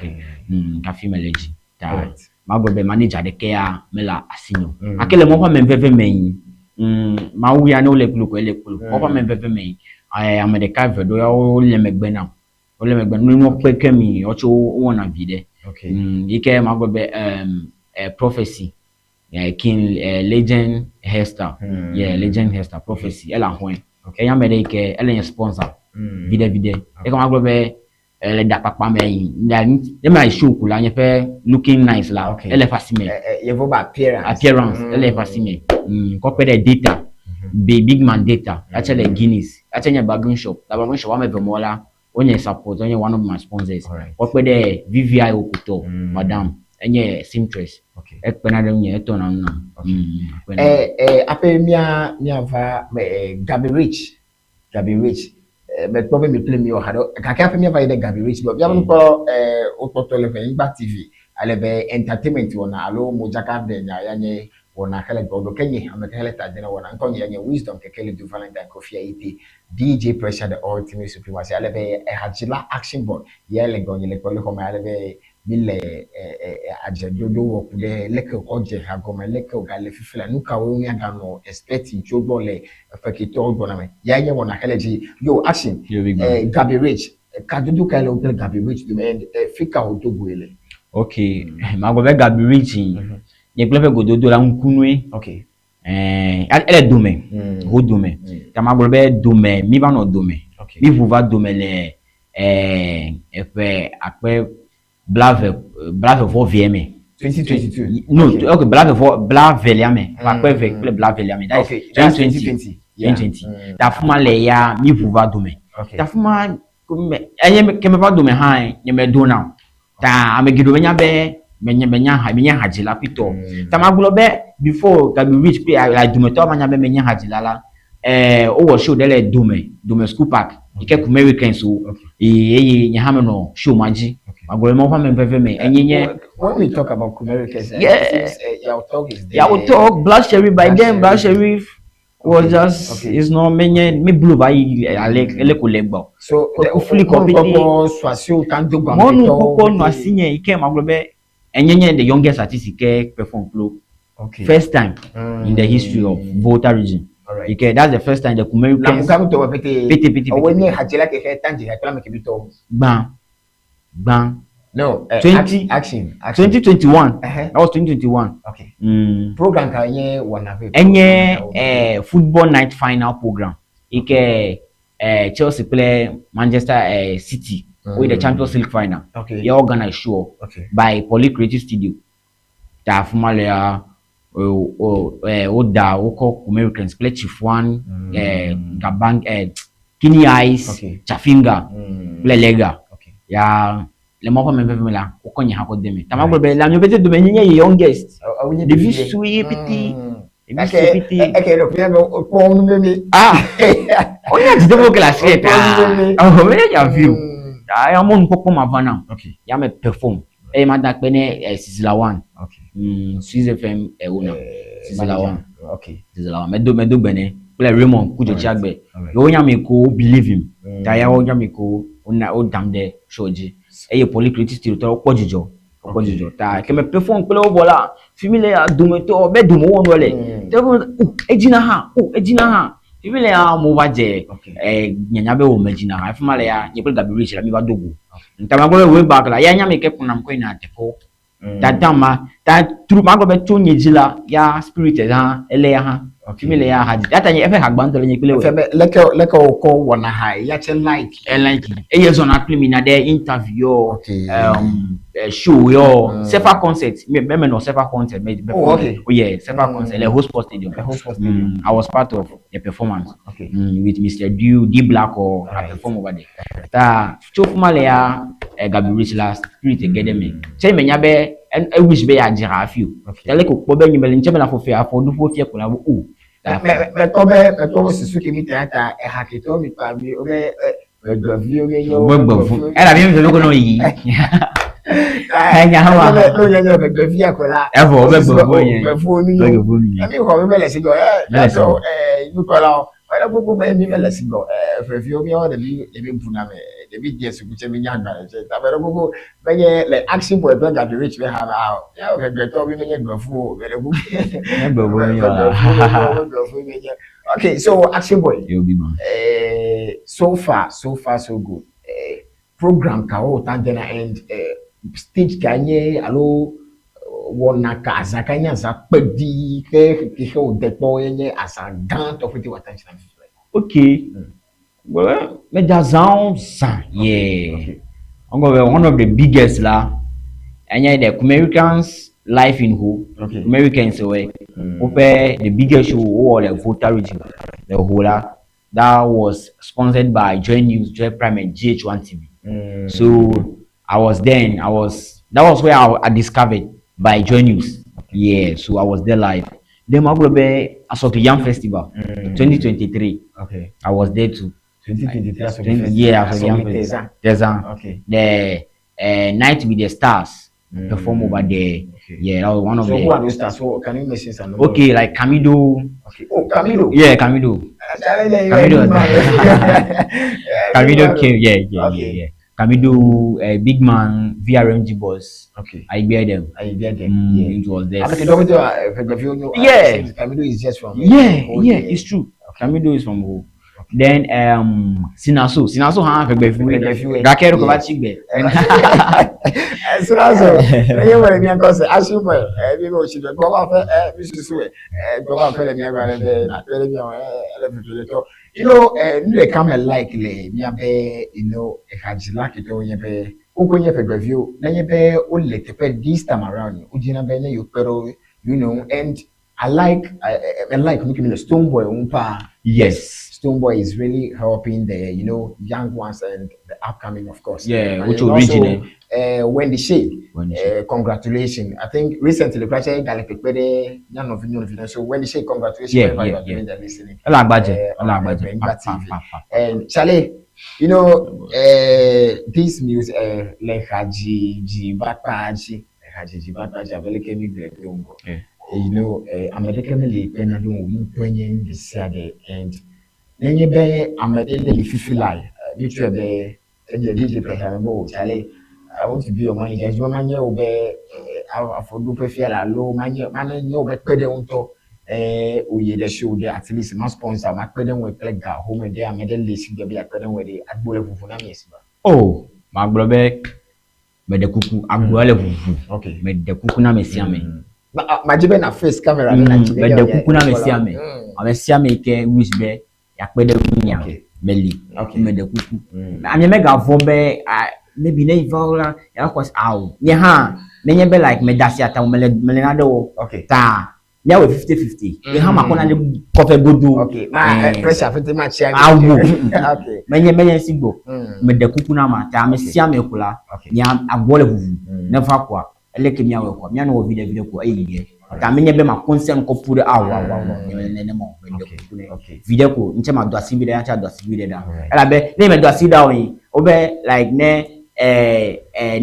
Hafi mele edzi. Ta magblɔ be manager ɖeke ya mele asinye o. Gake le mɔ ƒe ame veve me yi, Mawu ya ne wole kplu ko ele kplu. Mɔ ƒe ame veve me yi, ame ɖeka eve ɖewo ya wole megbe nam. Wole megbe nam. Nuwo kpe ke mi wotsɔ wowɔna vi ɖe. Yi ke magblɔ be prophecy, King Legend Hairstyle. Yeah, Legend Hairstyle, prophecy. Ele ahɔe. Enye ame ɖe yi ke ele nye sponsor. Viɖe viɖe. Eke magblɔ be le ɖakpakpa me yi ne ma yi show ko la nye ƒe looking nice la ele eƒe asi me. Yevo be appearance. Appearance ele eƒe asi me. Kɔ kpe ɖe data. Be big man data. Atse le Guinness. Atse nye barbering shop. La barbering shop woame eve mɔ la wonye support wonye one of my sponsors. Kɔ kpe ɖe VVI Okutɔ madam enye seamstress. Ekpena ɖe ŋunye etɔna nu nam. Aƒe mía míava Gabi Rich. Gabi Rich. Mekpɔ be mi kple mi wɔ haɖe gake hafi míava yi ɖe Gabi Rich gbɔ, míaƒe nukpɔ wokpɔtɔ le Ʋenyigba TV ale be entertainment wɔna alo modzaka ɖe nya ya nye wɔna xele gbɔ ɖo ke nye ame ke xele ta dze na wɔna ŋkɔ nye ya nye Wisdom Kekeli Du Valentine Kofi Ayite DJ Pressure the Ultimate Supremacy ale be ehadzila Action Boy ya le gbɔ nye le kpɔ le xɔme ale be mi le adzeɖoɖo wɔ ku ɖe leke wòkɔ dze ha gɔme leke wògale fifi la nu kawoe míaganɔ expecting tso gbɔ le eƒe ketɔwo gbɔna me. Ya nye wɔna xele dzi. Yo, Action, Yo, big man. Gabi Rich, kadodo kae le wo kple Gabi Rich dome and fi ka wòdo goe le? Ok, magblɔ be Gabi Rich, nye kple eƒe gododo la ŋkunue. Ok. Ele dome, ho dome. Ta magblɔ be dome, mi va nɔ dome. Ok. Mi ʋu va dome le eƒe akpe blave blave vɔ vɛ me. 2022. No, okay, blave vɔ blavelia me. Akpe ve kple blavelia me. That is Okay, that's 2020. 2020. Yeah. 2020. Ta afi ma le ya mi ʋu va dome. Okay. Ta afi ma enye ke meva dome hã nye medona o. Ta ame geɖewo menya be menye menya ha menye hadzila kpitɔ. Ta magblɔ be before Gabi Rich kple like dometɔ manya be menye hadzila la, wowɔ show ɖe le dome, dome school park yi ke Kumericans wo. Eye eye nye hã menɔ show ma dzi. Magblɔ be Mawu ƒe ameveve me enye nye. When we talk about Kumericans, Yeah. it seems, Yaw Talk is there. Yaw Talk, Black Sherif by Black then, Black Sherif. Sherif was just, it's not menye mi blow va yi ale ele ko le gbɔ. So, Ko- kufli mɔnu kɔpete. kpɔkpɔ su asiwò ta do gbɔ Mɔnu amegbetɔwo kpɔkpɔ nɔ pete. asinye yi ke magblɔ be enye nye the youngest artist yi ke perform kplo. Okay. First time in the history of Volta region. All right. Yi ke that's the first time the Kumericans. Lamuka ŋutɔ wɔ pete. Pete, pete, Ɔwɔ pete. nye hadzila ke xe tanji ha kple ame kebi tɔwo. Gbã. Gbã. No, 20 action, action. 2021. Uh-huh. That was 2021. Okay. Program ka nye wɔna ve. Enye football night final program. Yi ke Chelsea kple Manchester City. Wo yi the Champions League final. Okay. Ye organize show. Okay. By Poly Creative Studio. Ta afi ma le ya, woda wokɔ Kumericans kple Chifuan, Gabang, Kini Ice, Okay. Chafinga kple Lega. Okay. Ya le mɔ ƒe me veve me la, wokɔ nye hã kɔ de me. Ta magblɔ be le ame pete dome nye nye youngest. Nye Ɖevi ɖevi. sue pete. Ɖevi Eke sue pete. eke ɖe ƒe me wokpɔ nu mimi. Ah! Wonya dzideƒo ke le asi Wokpɔ ta. nu mimi. Ɔhɔ, menye ɖevi o. Ta ya mɔnukpɔkpɔ ma va nam. Okay. Ya me perform. Eye ma da akpe ne Sizzla One. Okay. Swizz FM owner. Sizzla One. Okay. Sizzla One. Medo medo gbe ne kple Raymond Kudzotsi Agbe. Alright. Yewo nya me ko wo believe him. Ta ya wo nya me ko wona wodam ɖe show dzi. Eye Poly Creative Studio tɔwo kpɔ dzidzɔ. Wokpɔ dzidzɔ. Ta ke me perform kple wo vɔ la, fi mi le ya dometɔ be dome wɔ nua le. Te wo o edzina hã, o edzina hã. Fi mi le ya amewo va dze nyanya be wo medzina hã. Fi ma le ya nye kple Gabi Rich la mi va do go. Ta magblɔ be way back la, ya nya me ke kplɔnam kɔ yina teƒewo. Ta tam ma, ta tru magblɔ be tso nye dzi la, ya spirit hã ele ya hã. Fi mi le ya ha dzi. Ya ta nye eƒe ha gbãtɔ le nye kple Fia wòe. be leke leke wòkɔ wɔna ha ya tse like. E like. Eye zɔna kple mi na ɖe interview yɔ, Okay. show yɔ, Sefa concert. Me me menɔ Sefa concert. Me Oh, okay. Oh yeah, Sefa concert le Ho Sports Stadium. Le Ho Sports Stadium. I was part of the performance. Okay. With Mr. Du, D Black or I Right. perform over there. Ta tso fuma le ya Gabi Rich la spirit ge ɖe me. Tse menya be e wish be yeadze ha hafi o. Okay. Ta leke wòkpɔ be nye mele ŋtsɛ mele afɔ fia afɔ ɖuƒo fia ko la be o. Ta Me me metɔ be metɔ be susu ke mi ta ta eha ke tɔ mi kpa mi wo be gbegbeviwo nye wo Gbegbevu. Ela mi mi ko no yi. Enya wa. No nye nye ʋegbe fia ko la. Evɔ wobe gbevuwo nye. Gbevuwo nu nyo. Gbevuwo nu nye. Emi xɔ mi mele si gbɔ. Ɛ Mele si gbɔ. Ɛ nukpɔlawo. Ɔlɛ gbogbo be mi mele si gbɔ. Ɛ ʋeviwo miawo ɖevi ɖevi buna me ɖevi die suku tse mi nya agbalẽ tse. Ta ƒe gbogbo menye le action boy kple Gabi Rich be ha ma o. Miawo ʋegbetɔwo mi menye gbevuwo o. Mele gbogbo. Nye gbevuwo mi wa. Gbevuwo mi nye. Okay, so action boy. Yo big man. So far, so far, so good. Program kawo ta dena and stage ka nye alo wɔna ka azã ka nye azã kpedi ke ke wòde kpɔ ye nye azã gãtɔ ƒete wòate ŋu tsina fifi. Okay. Well, medze azãwo zã. Yeah. Okay. Ɔgɔ be one of the biggest la, enye the Americans Life in Ho. Okay. Americans wɔ woƒe the biggest show wowɔ le Volta region le Ho la. That was sponsored by Joy News, Joy Prime and GH1 TV. So I was then, I was that was where I discovered by Joy News. Yeah, so I was there live. Then magblɔ be Asɔkli Yam Festival 2023. Okay. I was there too. 2023 Asɔkli 20, Festival. yeah, Asɔkli Yam Asɔkli Festival. Teza. Teza. Okay. The Night with the Stars perform over there. Okay. Yeah, that was one of So the who are those stars? So can you mention some? number? Okay, like Camido. Okay. Oh, Camido. Yeah, Camido. Camido. Camido came. Yeah, yeah, Okay. yeah, yeah. Camido, Big Man, VRMG Boss. Okay. I bear them. I get them. Yeah. It was there. I'm okay, don't do Yeah. Camido is just from Yeah, oh, yeah, it's true. Camido is from Ho. Then Sinaso, Sinaso hã Fegbefiwe. fegbefiwe. Gake ɖo ko va tsi gbe. Sinaso. Eye wɔ le mia kɔ se asi bɔ ɛ mi bɛ o si bɛ gbɔ b'a fɛ ɛ mi susu ɛ gbɔ b'a fɛ le mia gba le bɛ na tɛ le mia ɛ ɛlɛ fefe le tɔ. You know ɛ nu ɖeka me like le mia be you know ehadzila kekewo nye be woko nye fegbeviwo nenye be wole teƒe this time around wodzina be ne yewo kpe ɖe you know and I like I, I, I like nu ke mi le Stone Boy ŋu paa. Yes. Stone Boy is really helping the you know young ones and the upcoming, of course. Yeah, And which also, original. Wendy Shea, Wendy Shea. Congratulations. I think recently, Krache Galekpede, none of you know. So Wendy Shea, congratulations. Yeah, wherever you yeah, are doing the listening. Ele agbadze, On ele agbadze. Enyimba Pa, pa, TV. pa, pa. And Charlie, you know, this music, le haji ji bakpaji, le haji ji bakpaji, abele kemi gbe Yeah. You know, ame ɖeke meli kpena ɖe ŋu ŋutɔe nye nu ɖe sia ɖe and nenye be ame ɖe le fifi la, mítsɔe be enye DJ Pressure be o Charlie, I want to be your manager. Edzi be manye wo be afɔɖoƒe fia la alo manye manye wo be kpe ɖe ŋutɔ oye ɖe show ɖe at least ma sponsor ma kpe ɖe ŋu kple ga home ɖe ame ɖe le si gbe be yeakpe ɖe ŋu ɖe agbo le ʋuʋu na mi si ba. Oh, magblɔ be meɖe kuku, agboa le ʋuʋu. Okay. Meɖe kuku na ame sia ame. Ma dzi be na face camera ne na dzi be Meɖe nye- kuku na ame sia ame. Ame sia ame yi ke wish be yeakpe ɖe ŋunyea, Okay. meli. Okay. Meɖe kuku. Ame megavɔ̃ be ah, maybe ne yi va wo la, yeaxɔ asi. Ao, nye hã nenye be like meda asi ata mele mele nane wɔ. Okay. Ta míawɔe 50-50. Nye hã makɔ nane kɔƒe godo. Okay. Ma pressure fete ma tsia. Awo. Okay. Menye menye si gbɔ. Meɖe kuku na ma ta ame sia ame ko la, Okay. mía agboa le ʋuʋu. Ne va koa, eleke míawɔe koa, míanɔ wɔ viɖe viɖe koa eyi ge. Ta menye be makɔ ŋusẽ ŋkɔ ƒu ɖe awo awo awo. Nye mele nenema o. Meɖe Okay. kuku ne. Okay. Viɖe ko ŋtsɛ ma do asi viɖe, ŋtsɛ do asi viɖe ɖa. Alright. Elabe ne medo asi ɖa o yi, wobe like ne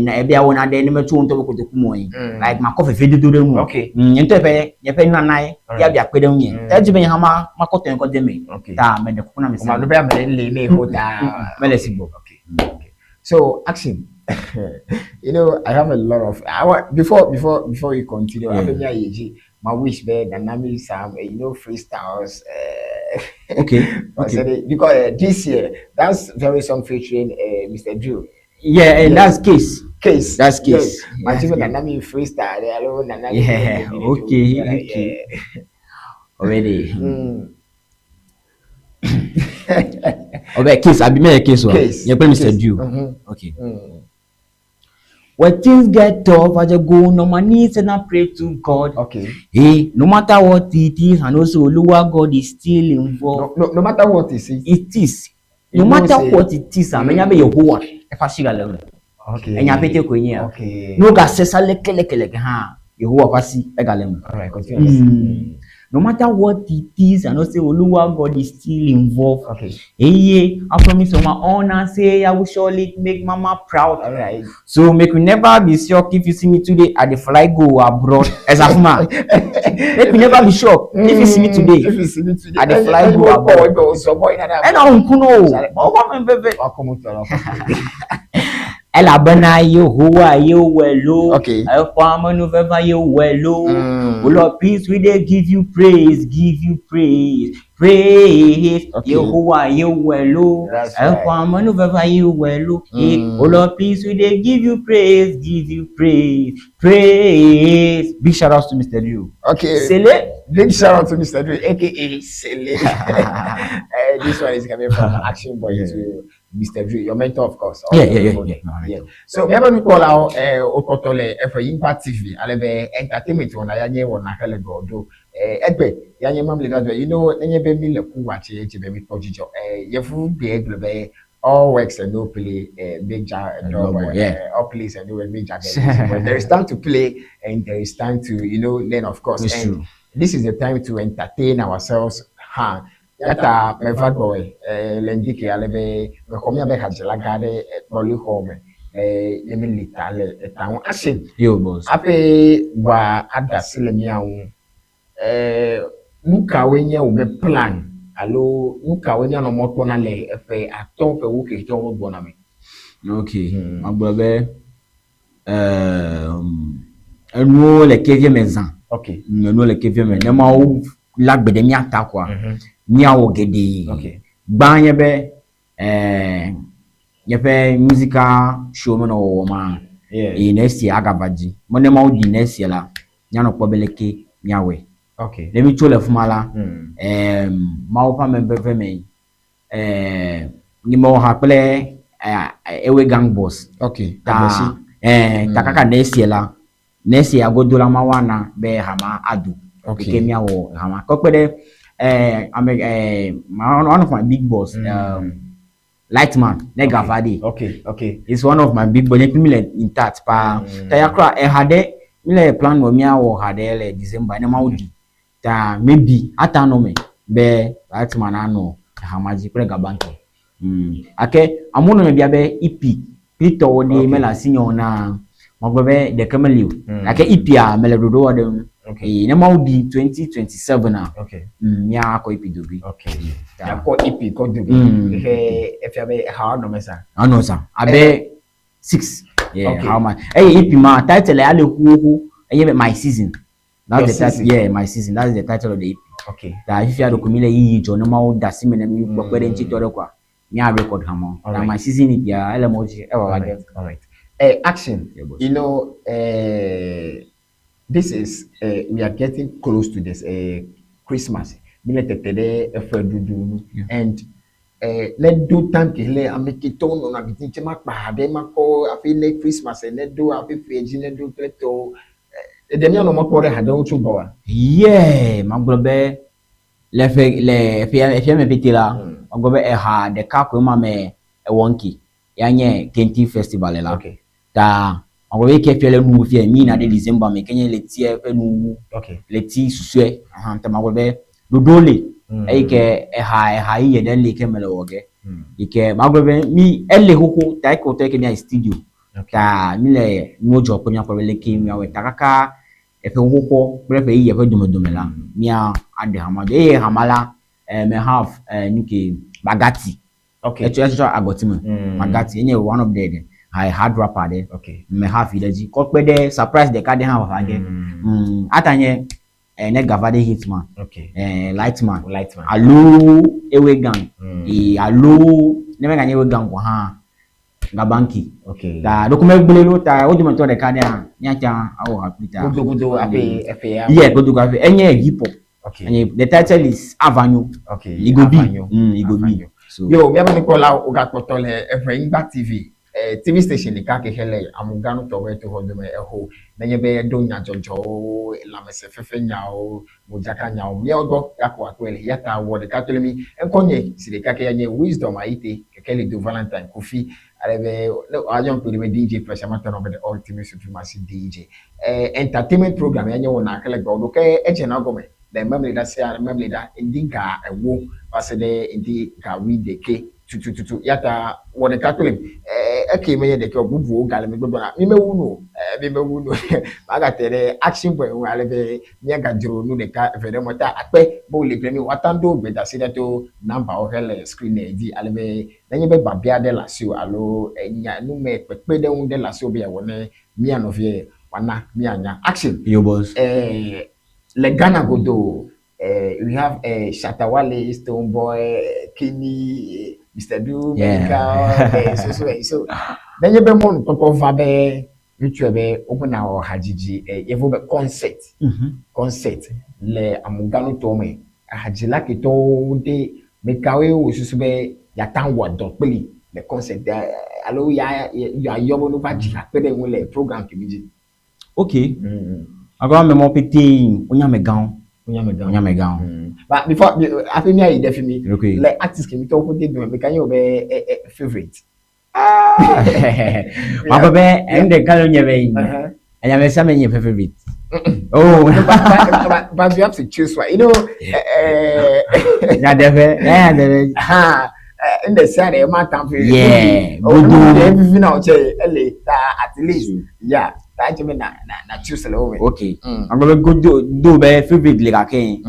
na ebe awɔ naɖe ne metso ŋutɔ be kotoku me o yi, like makɔ veve dodo ɖe ŋu. Okay. Nye ŋutɔ ƒe nye ƒe nunana ye, Alright. ya bi akpe ɖe ŋunye. Ta edzi be nye hã ma makɔ tɔnye kɔ de eme. Okay. Ta meɖe kuku na ame sia O ma ame. do be ame ɖe le ne ho ta. Mele si gbɔ. Okay. Okay. So action. You know, I have a lot of I want before before before you continue. Yeah. I mean, my wish be Nanami some you know freestyles. Okay. I Okay. said it because this year that's very song featuring Mr. Drew. Yeah, and Yes. that's case. Case. That's case. Yes. My That's children case. Nanami freestyle. I don't know Nanami. Yeah, okay, okay. Already. Obe case, abi me case wa. Case. Nye kple Mr. Case. Drew. Okay. When things get tough, I just go on my knees and I pray to God. Okay. Hey, no matter what it is, and also Oluwa God is still involved. No, no, no matter what it is. It is. No You know matter say- what it is, amenya be Yehowa. Efa shiga le. Okay. Enya pete ko yin ya. Okay. No ga sesa lekelekele hã. Yehowa ƒe asi ega le eme. All right, continue. No matter what it is, I know say Oluwa God is still involved. Okay. Hey, yeah, I promise on my honor, say I will surely make mama proud. All right. So make we never be shocked if you see me today at the fly go abroad. Ezafuma. Make we never be shocked if you see me today. If you see me today. At the fly go abroad. abroad. Ena unkuno. Ọkọ mi fẹfẹ. Elabena Yehowa ye wɛ lo. Okay. Ẹ̀fọ́ amẹnufẹ́fẹ́ ye wɛ lo. Mm. O Lord, please we dey give you praise, give you praise, praise. Okay. Yehowa ye wɛ lo. That's right. Ẹ̀fọ́ amẹnufẹ́fẹ́ ye wɛ lo. Mm. O Lord, please we dey give you praise, give you praise, praise. Big shout out to Mr. Liu. Okay. Sele. Big shout out to Mr. Dre, aka Sele. This one is coming from Action Boy to Mr. Dre, your mentor, of course. Yeah. Yeah. So, we have a call out Okotole for Impact TV, Alebe Entertainment on Ayanye on Nakele Godo. Egbe, Yanye Mam Leader, you know, Nenye Baby Leku Wachi, Baby Pojijo, Yefu Be Egbe, all works and no play, big jar, No boy, yeah. all plays and no work, big jar. But there is time to play and there is time to, you know, learn, of course. It's And true. this is the time to entertain ourselves. Ha. Yata meva gbɔe le ŋdi ke ale be mexɔ míabe hadzila gã ɖe kpɔli xɔ me ye mi li ta le eta ŋu asi Yo, boss. hafi wa ada asi le mía ŋu. Nu kawoe nye wobe plan alo nu kawoe míanɔ mɔ kpɔna le eƒe atɔ̃ ƒe wu ke tɔwo gbɔna me? Okay. Magblɔ be enuwo le kevie me zã. Okay. Enuwo le kevie me. Ne mawo la gbe ɖe mía ta koa, míawɔ geɖe. Okay. Gbã nye be míaƒe musical show menɔ wɔwɔ ma Yeah. eye next year agava dzi. Me ne mawo ɖi next year la, míanɔ kpɔ be leke míawɔe. Okay. Ne mi tso le fi ma la, Mawu ƒe ameveve me, nye mewɔ ha kple Ewe Gang Boss. Okay. Ta Agbesi. ta kaka next year la, next year godo la mawu ana be hama ado. Okay. Ke míawɔ hama. Kɔ kpe ɖe ame one of my big boss, Lightman, ne gava de. Okay. Okay. It's one of my big boys. Nye kple mi le intact paa. Ta ya kura eha ɖe mi le plan wɔ míawɔ ha ɖe le December ne mawu ɖi. Ta maybe ata nɔ me be Lightman anɔ hama dzi kple Gabantɔ. Ake amewo nɔ me bia be EP kplitɔwo ɖe mele asi nye o na magblɔ be ɖeke meli o. Gake EP-a mele ɖoɖo wɔ ɖe ŋu. Okay. Eye ne mawu ɖi 2027 a, Okay. míakɔ EP dogoe. Okay. Ta Yakɔ EP kɔ dogoe. Ehe efia be ehawo nɔ me sa. anɔ sa abe 6. Yeah, Okay. how much? Eye EP ma title ya le xoxo eye be my season. That's Your the title. season. Yeah, my season. That's the title of the EP. Okay. Ta fifia ɖeko mi le yiyi dzɔ ne mawu da asi me ne mi kpɔ kpe ɖe ŋuti tɔ ɖe koa, mía record hama. Ta Alright. my season EP ya ele mɔ dzi ewɔ All va ge. right. All right. Action. Yeah, boss. You know, this is we are getting close to this Christmas. Mi le tete ɖe eƒe ɖuɖu nu. And ne do time ke le ame ke tɔwo nɔna didi tse makpa ha ɖe makɔ hafi ne Christmas ne do hafi ƒe dzi ne do kple tɔwo. Ɖe míanɔ mɔ kpɔ ɖe ha ɖewo tso gbɔwa? Yeah, magblɔ be le ƒe le ƒea ƒea me pete la, magblɔ be eha ɖeka koe ma me ewɔ ŋki. Ya nye Kente Festival la. Okay. Ta magblɔ be ke fia le nuwu fia mi yina ɖe December me ke nye ɣletia ƒe nuwu. Okay. Ɣleti susɔe. Ahan ta magblɔ be ɖoɖo le. Eyi ke eha yeye ɖe li ke mele wɔ ge. Yi ke magblɔ be mi ele xoxo ta eke wòtɔ yi ke míayi studio. Okay. Ta mi le nuwo dzɔ kple míakpɔ be leke míawɔe. Ta kaka eƒe xoxo kple eƒe yeye ƒe domedome la, mía aɖe hama do. Eye hama la, me have nu ke Bagati. Okay. Etsɔ agɔti me. Bagati enye one of the hard rapper ɖe. Okay. Me have yi ɖe dzi. Kɔ kpe ɖe surprise ɖeka ɖe hã vava ge. Ata nye ne gava ɖe Hitman. Okay. Lightman. Lightman. Alo Ewe Gang. Alo ne meganye Ewe Gang o hã Gabanki. Okay. Ta ɖeko megblẽ ɖo ta wo dometɔ ɖeka ɖe hã míatsa awɔ ha kpli ta. Godogodo hafi eƒe ya. Yeah, godogo hafi enye hip hop. Okay. Enye the title is Avanyo. Okay. Igobi. Avanyo. Igobi. Avanyo. So Yo, míaƒe nukpɔlawo wogakpɔtɔ le Eʋenyigba TV. TV station ɖeka ke xe le ameganutɔwo to xɔ dome exo. Nenye be eɖo nyadzɔdzɔwo, lãmesẽfefe nyawo, modzaka nyawo, míawo gbɔ gakɔ akɔe le ya ta wɔ ɖeka kple mi. Ŋkɔ nye si ɖeka ke ya nye Wisdom Ayite keke le do Valentine Kofi. Ale be ne woayɔ ŋku ɖe be DJ Fresh amatɔ nɔ be the ultimate supremacy DJ. Entertainment program ya nye wɔna ke le gbɔ ɖo ke edze na gɔme. Le Memleɖa sia Memleɖa ŋdi ga ewo va se ɖe ŋdi ga wuiɖekɛ tutututu. Ya ta wɔ ɖeka kplim. Eke menye ɖekɛ o, bubuwo gale megbe gbɔna. Mi mewu nu o, mi mewu nu o. Magate ɖe Action Boy ŋu ale be míagadzro nu ɖeka eve ɖe me. Ta akpe be wòle kple mí. Woate ŋu ɖo gbedasi ɖe to nɔmbawo hele screen dzi ale be nenye be biabia ɖe le asiwò alo enya nume kpekpeɖeŋu ɖe le asiwò be yeawɔ ne mía nɔvia wòana míanya. Action. Yo boss. Le Ghana godoo, we have Shatta Wale, Stonebwoy, Kenny, Mr. Do, Medikal, so so and so. Nenye be mɔnukpɔkpɔ va be ŋutsua be wobena wɔ hadzidzi, yevu be concert, concert le amuganutowo me, hadzila ketɔwo ɖe mekawoe wòsusu be yeate ŋu awɔ dɔ kpli le concert alo ya yeayɔ be wova dzi ha kpe ɖe eŋu le program kemi dzi? Ok. Agɔ ame mɔ pete wonye amegãwo. Wonye amegãwo. Wonye amegãwo. But before hafi míayi ɖe fi mi. Okay. Le artist kemi tɔwo ƒe dome, meka nye wò be favorite? Magblɔ be enu ɖeka le nye be yi. Enya ame sia ame nye ƒe favorite. Oh. But you have to choose one. You know. Nyateƒe, nyateƒe. Ha. Nde sia ɖe ma tan fi. Yeah. Godo. Vivi na o tse ele ta at least. Yeah. Ta tse be na na na choose le wo me. Okay. Magblɔ be godo do be favorite le gake.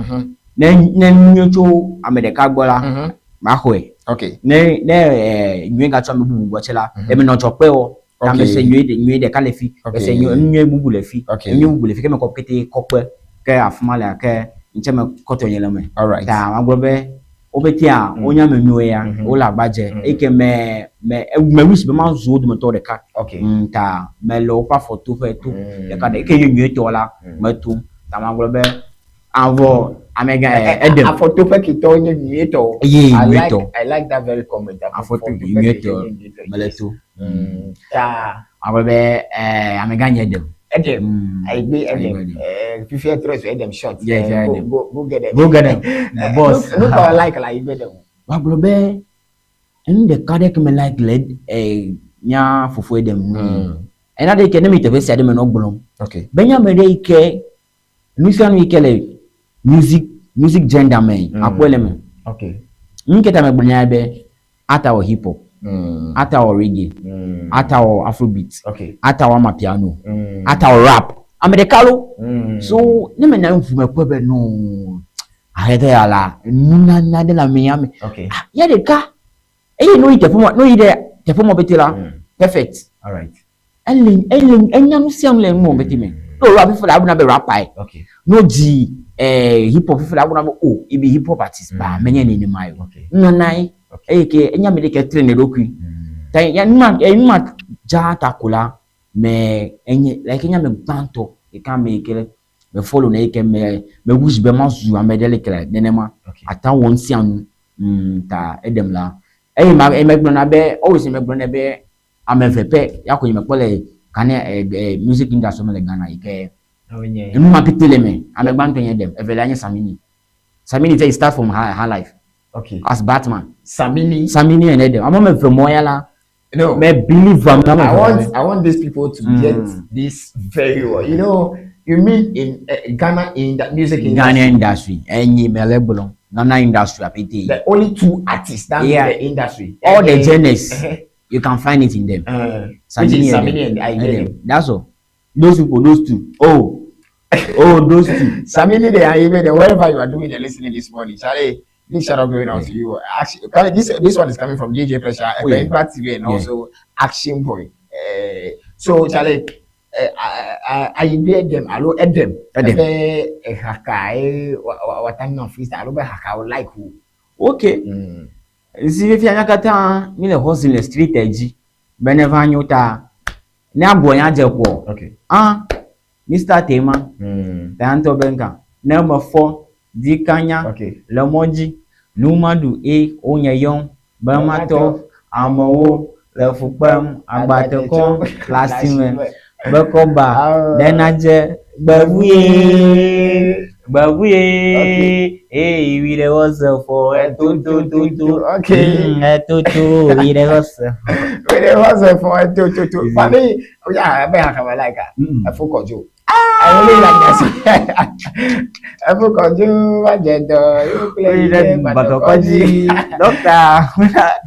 Ne ne nu tso ame ɖeka gbɔ la, maxɔe. Okay. Ne ne nyuie gatsɔ ame bubu gbɔ tse la, eme nɔ dzɔ kpe wɔ. Okay. Ame se nyuie ɖe nyuie ɖeka le fi. Okay. Ese nyuie nu nyuie bubu le fi. Okay. Nu nyuie bubu le fi ke me kɔ pete kɔ kpe ke afi ma le ke ŋtsɛ me kɔtɔ nye le me. All right. Ta magblɔ be wo petea wonye ame nyuie ya wole agbadze eye ke me me me wish be mazu wo dometɔ ɖeka. Okay. Ta me le woƒe afɔtoƒe to ɖeka ɖe eke nye nyuietɔ la metom. Ta magblɔ be avɔ amegã edem. Afɔtoƒe ketɔwo nye nyuietɔ. Eye I like nyuietɔ. I like that very comment. Afɔtoƒe nyuietɔ mele to. Ta Magblɔ be amegã nye edem. Edem. Ayigbe edem. Fifia trɔ zu edem short. Yes, yeah, Go Edem. go go get them. Go get them. The boss. Nu ka like la ayigbe edem. Magblɔ be enu ɖeka ɖe ke me like le mía fofo edem nu. Ena ɖe yi ke ne mi teƒe sia ɖe me nɔ gblɔm. Okay. Be nye ame ɖe yi ke nu sia nu yi ke le music music gender me akpɔe le me. Okay. Nu ke ta me gblɔ nya be ata wɔ hip hop, ata wɔ reggae, ata wɔ afrobeat, Okay. ata wɔ amapiano, ata wɔ rap. Ame ɖeka lo. So ne me na ŋu me kpɔe be no ahedɔ ya la nunana ɖe le ame ya me. Okay. Ah, ya ɖeka eye no yi teƒe ma no yi ɖe teƒe ma pete la perfect. All right. Ele ele enya nu sia nu le nu pete me. No rap fifi la abuna be rapper ye. Okay. No dzi hip hop fifi la abuna be oh e be hip hop artist ba menye nenema ye o. Okay. Nunana ye. Okay. Eye ke enya ame ɖe ke train eɖokui. Ta ya numa numa dza ta ko la me enye like enya ame gbãtɔ yi ke ame yi ke me follow ne yi ke me me wish be mazu ame ɖe le ke le nenema. Okay. Ata wɔ nu sia nu. Ta eɖem la. Eye ma megblɔna be always megblɔnɛ be ame eve pɛ ya ko nye mekpɔ le Ghana music industry me le Ghana yi ke enu ma pete le me. Ame gbãtɔ nye Edem, evelia nye Samini. Samini say he start from high life. Okay. As Batman. Samini. Samini and Edem. Ame eve mɔ ya la. No. Me believe am. I want these people to get this very well. You know, you mean in Ghana in the music industry. Ghana industry. Enyi mele gblɔ. Ghana industry apete. The only two artists that Yeah. in the industry. All the genres, you can find it in them. Which is Samini and Edem. Edem. That's all. Those people, those two. Oh, oh, those two. Samini, they are even wherever you are doing the listening this morning. Charlie, big shout out going out to you. Actually, this one is coming from DJ Pressure, Oh, yeah. Impact TV, and also Action Boy. So Charlie, I hear them. Hello, Edem. Edem. Haka, what time now freestyle? Hello, Haka, like who? Okay. Si fifia nyakata mi le hustle le street edzi be ne va nyo ta ne agbo nya dze kɔ. Okay. Ah, Mr. Tema. Ta ŋutɔ be nka ne me fɔ di kanya Okay. le mɔ dzi nu ma ɖu e wonye yɔm be matɔ amewo le fu kpem agbatekɔ le asime be kɔba ɖe nadze gbevuye gbevuye Okay. eye we dey hustle for eto to to to. Okay. Eto to we dey hustle. We dey hustle for eto to to. For me, yeah, I bet I can like that. I feel Kojo. I really like that. Eƒe kɔdzi va dze dɔ ye kple yi ɖe batɔkɔdzi. Dɔkta.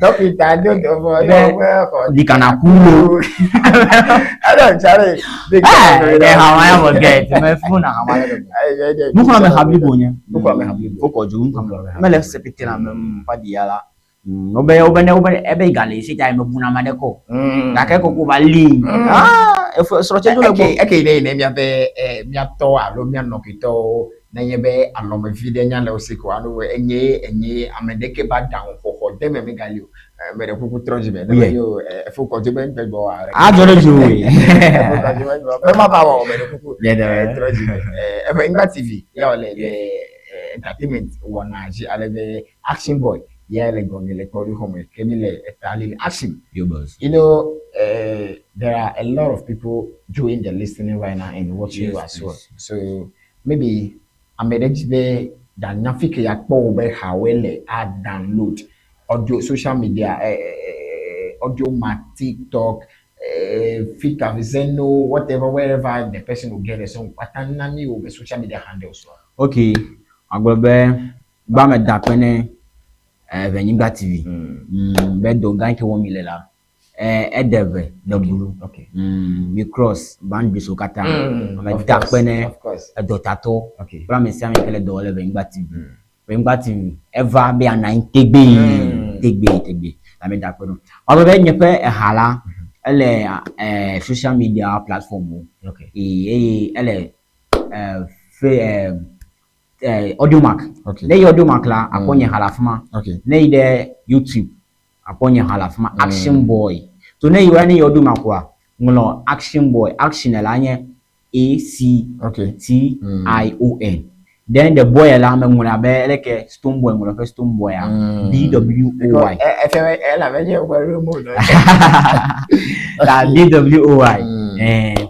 Dɔkita do dɔ vɔ ye wòƒe xɔ. Ɖika na ku lo. Ɛnɔ tsare. Ɛɛ hama ya forget. Mɛ fún na hama lɛ dɔ. Nuxlɔ̃ame ha blibo nye. Nuxlɔ̃ame ha blibo. Wokɔ dzo nuxlɔ̃ame. Mele se pete na me fa di ya la. Wobe wobe ne wobe ebe gale si ta me buna ma ɖe ko. Gake koko va li. Ah, efo srɔ̃ tse dzo le gbɔ. Eke yi ɖe yi ne míaƒe míatɔ alo míanɔ ketɔwo nenye be alɔmevi ɖe nya le wo si ko alo enye enye ame ɖeke ba ɖaŋu xɔxɔ de me megali o. Me ɖe kuku trɔ dzime ne yo efo kɔdzo be ŋgbe gbɔ wa. Adzɔ ɖe dziwò. Efo kɔdzo be ŋgbe be ma ba wɔ me ɖe kuku trɔ dzime. Eƒe Nyigba TV ya wòle le entertainment wɔna dzi ale be Action Boy ya le gɔme le kpɔɖi xɔme ke mi le eta li action. Yo boss. You know, there are a lot of people doing the listening right now and watching you as well. So maybe ame ɖe dzi be yeanya fi ke yeakpɔ wò be hawoe le a download audio social media, audio ma TikTok, Fika, Zeno, whatever, wherever the person will get the song. Kpata na mi wò be social media handles. Okay, agblɔ be gbã me da akpe ne Eʋenyigba TV be dɔ gã ke wɔm mi le la, ede ʋe ɖe blu. Mi cross boundaries wo katã. Me da akpe ne edɔtatɔ kple ame sia ame ke le dɔ wɔm le Eʋenyigba TV. Eʋenyigba TV eva be yeanɔ anyi tegbee tegbee tegbee. Ta me da akpe nɔ. Woagblɔ be nye ƒe eha la ele social media platform wo. Eye ele fe Audiomack. Ne yi Audiomack la, akpɔ nye ha le afi ma. Ne yi ɖe YouTube, akpɔ nye ha le afi ma. Action Boy. So ne yi ne yi Audiomack oa, ŋlɔ Action Boy. Action la nye A C T I O N. Then the boy la me ŋlɔ abe leke Stone Boy ŋlɔ ƒe Stone Boy a B W O Y. Ta B W O Y.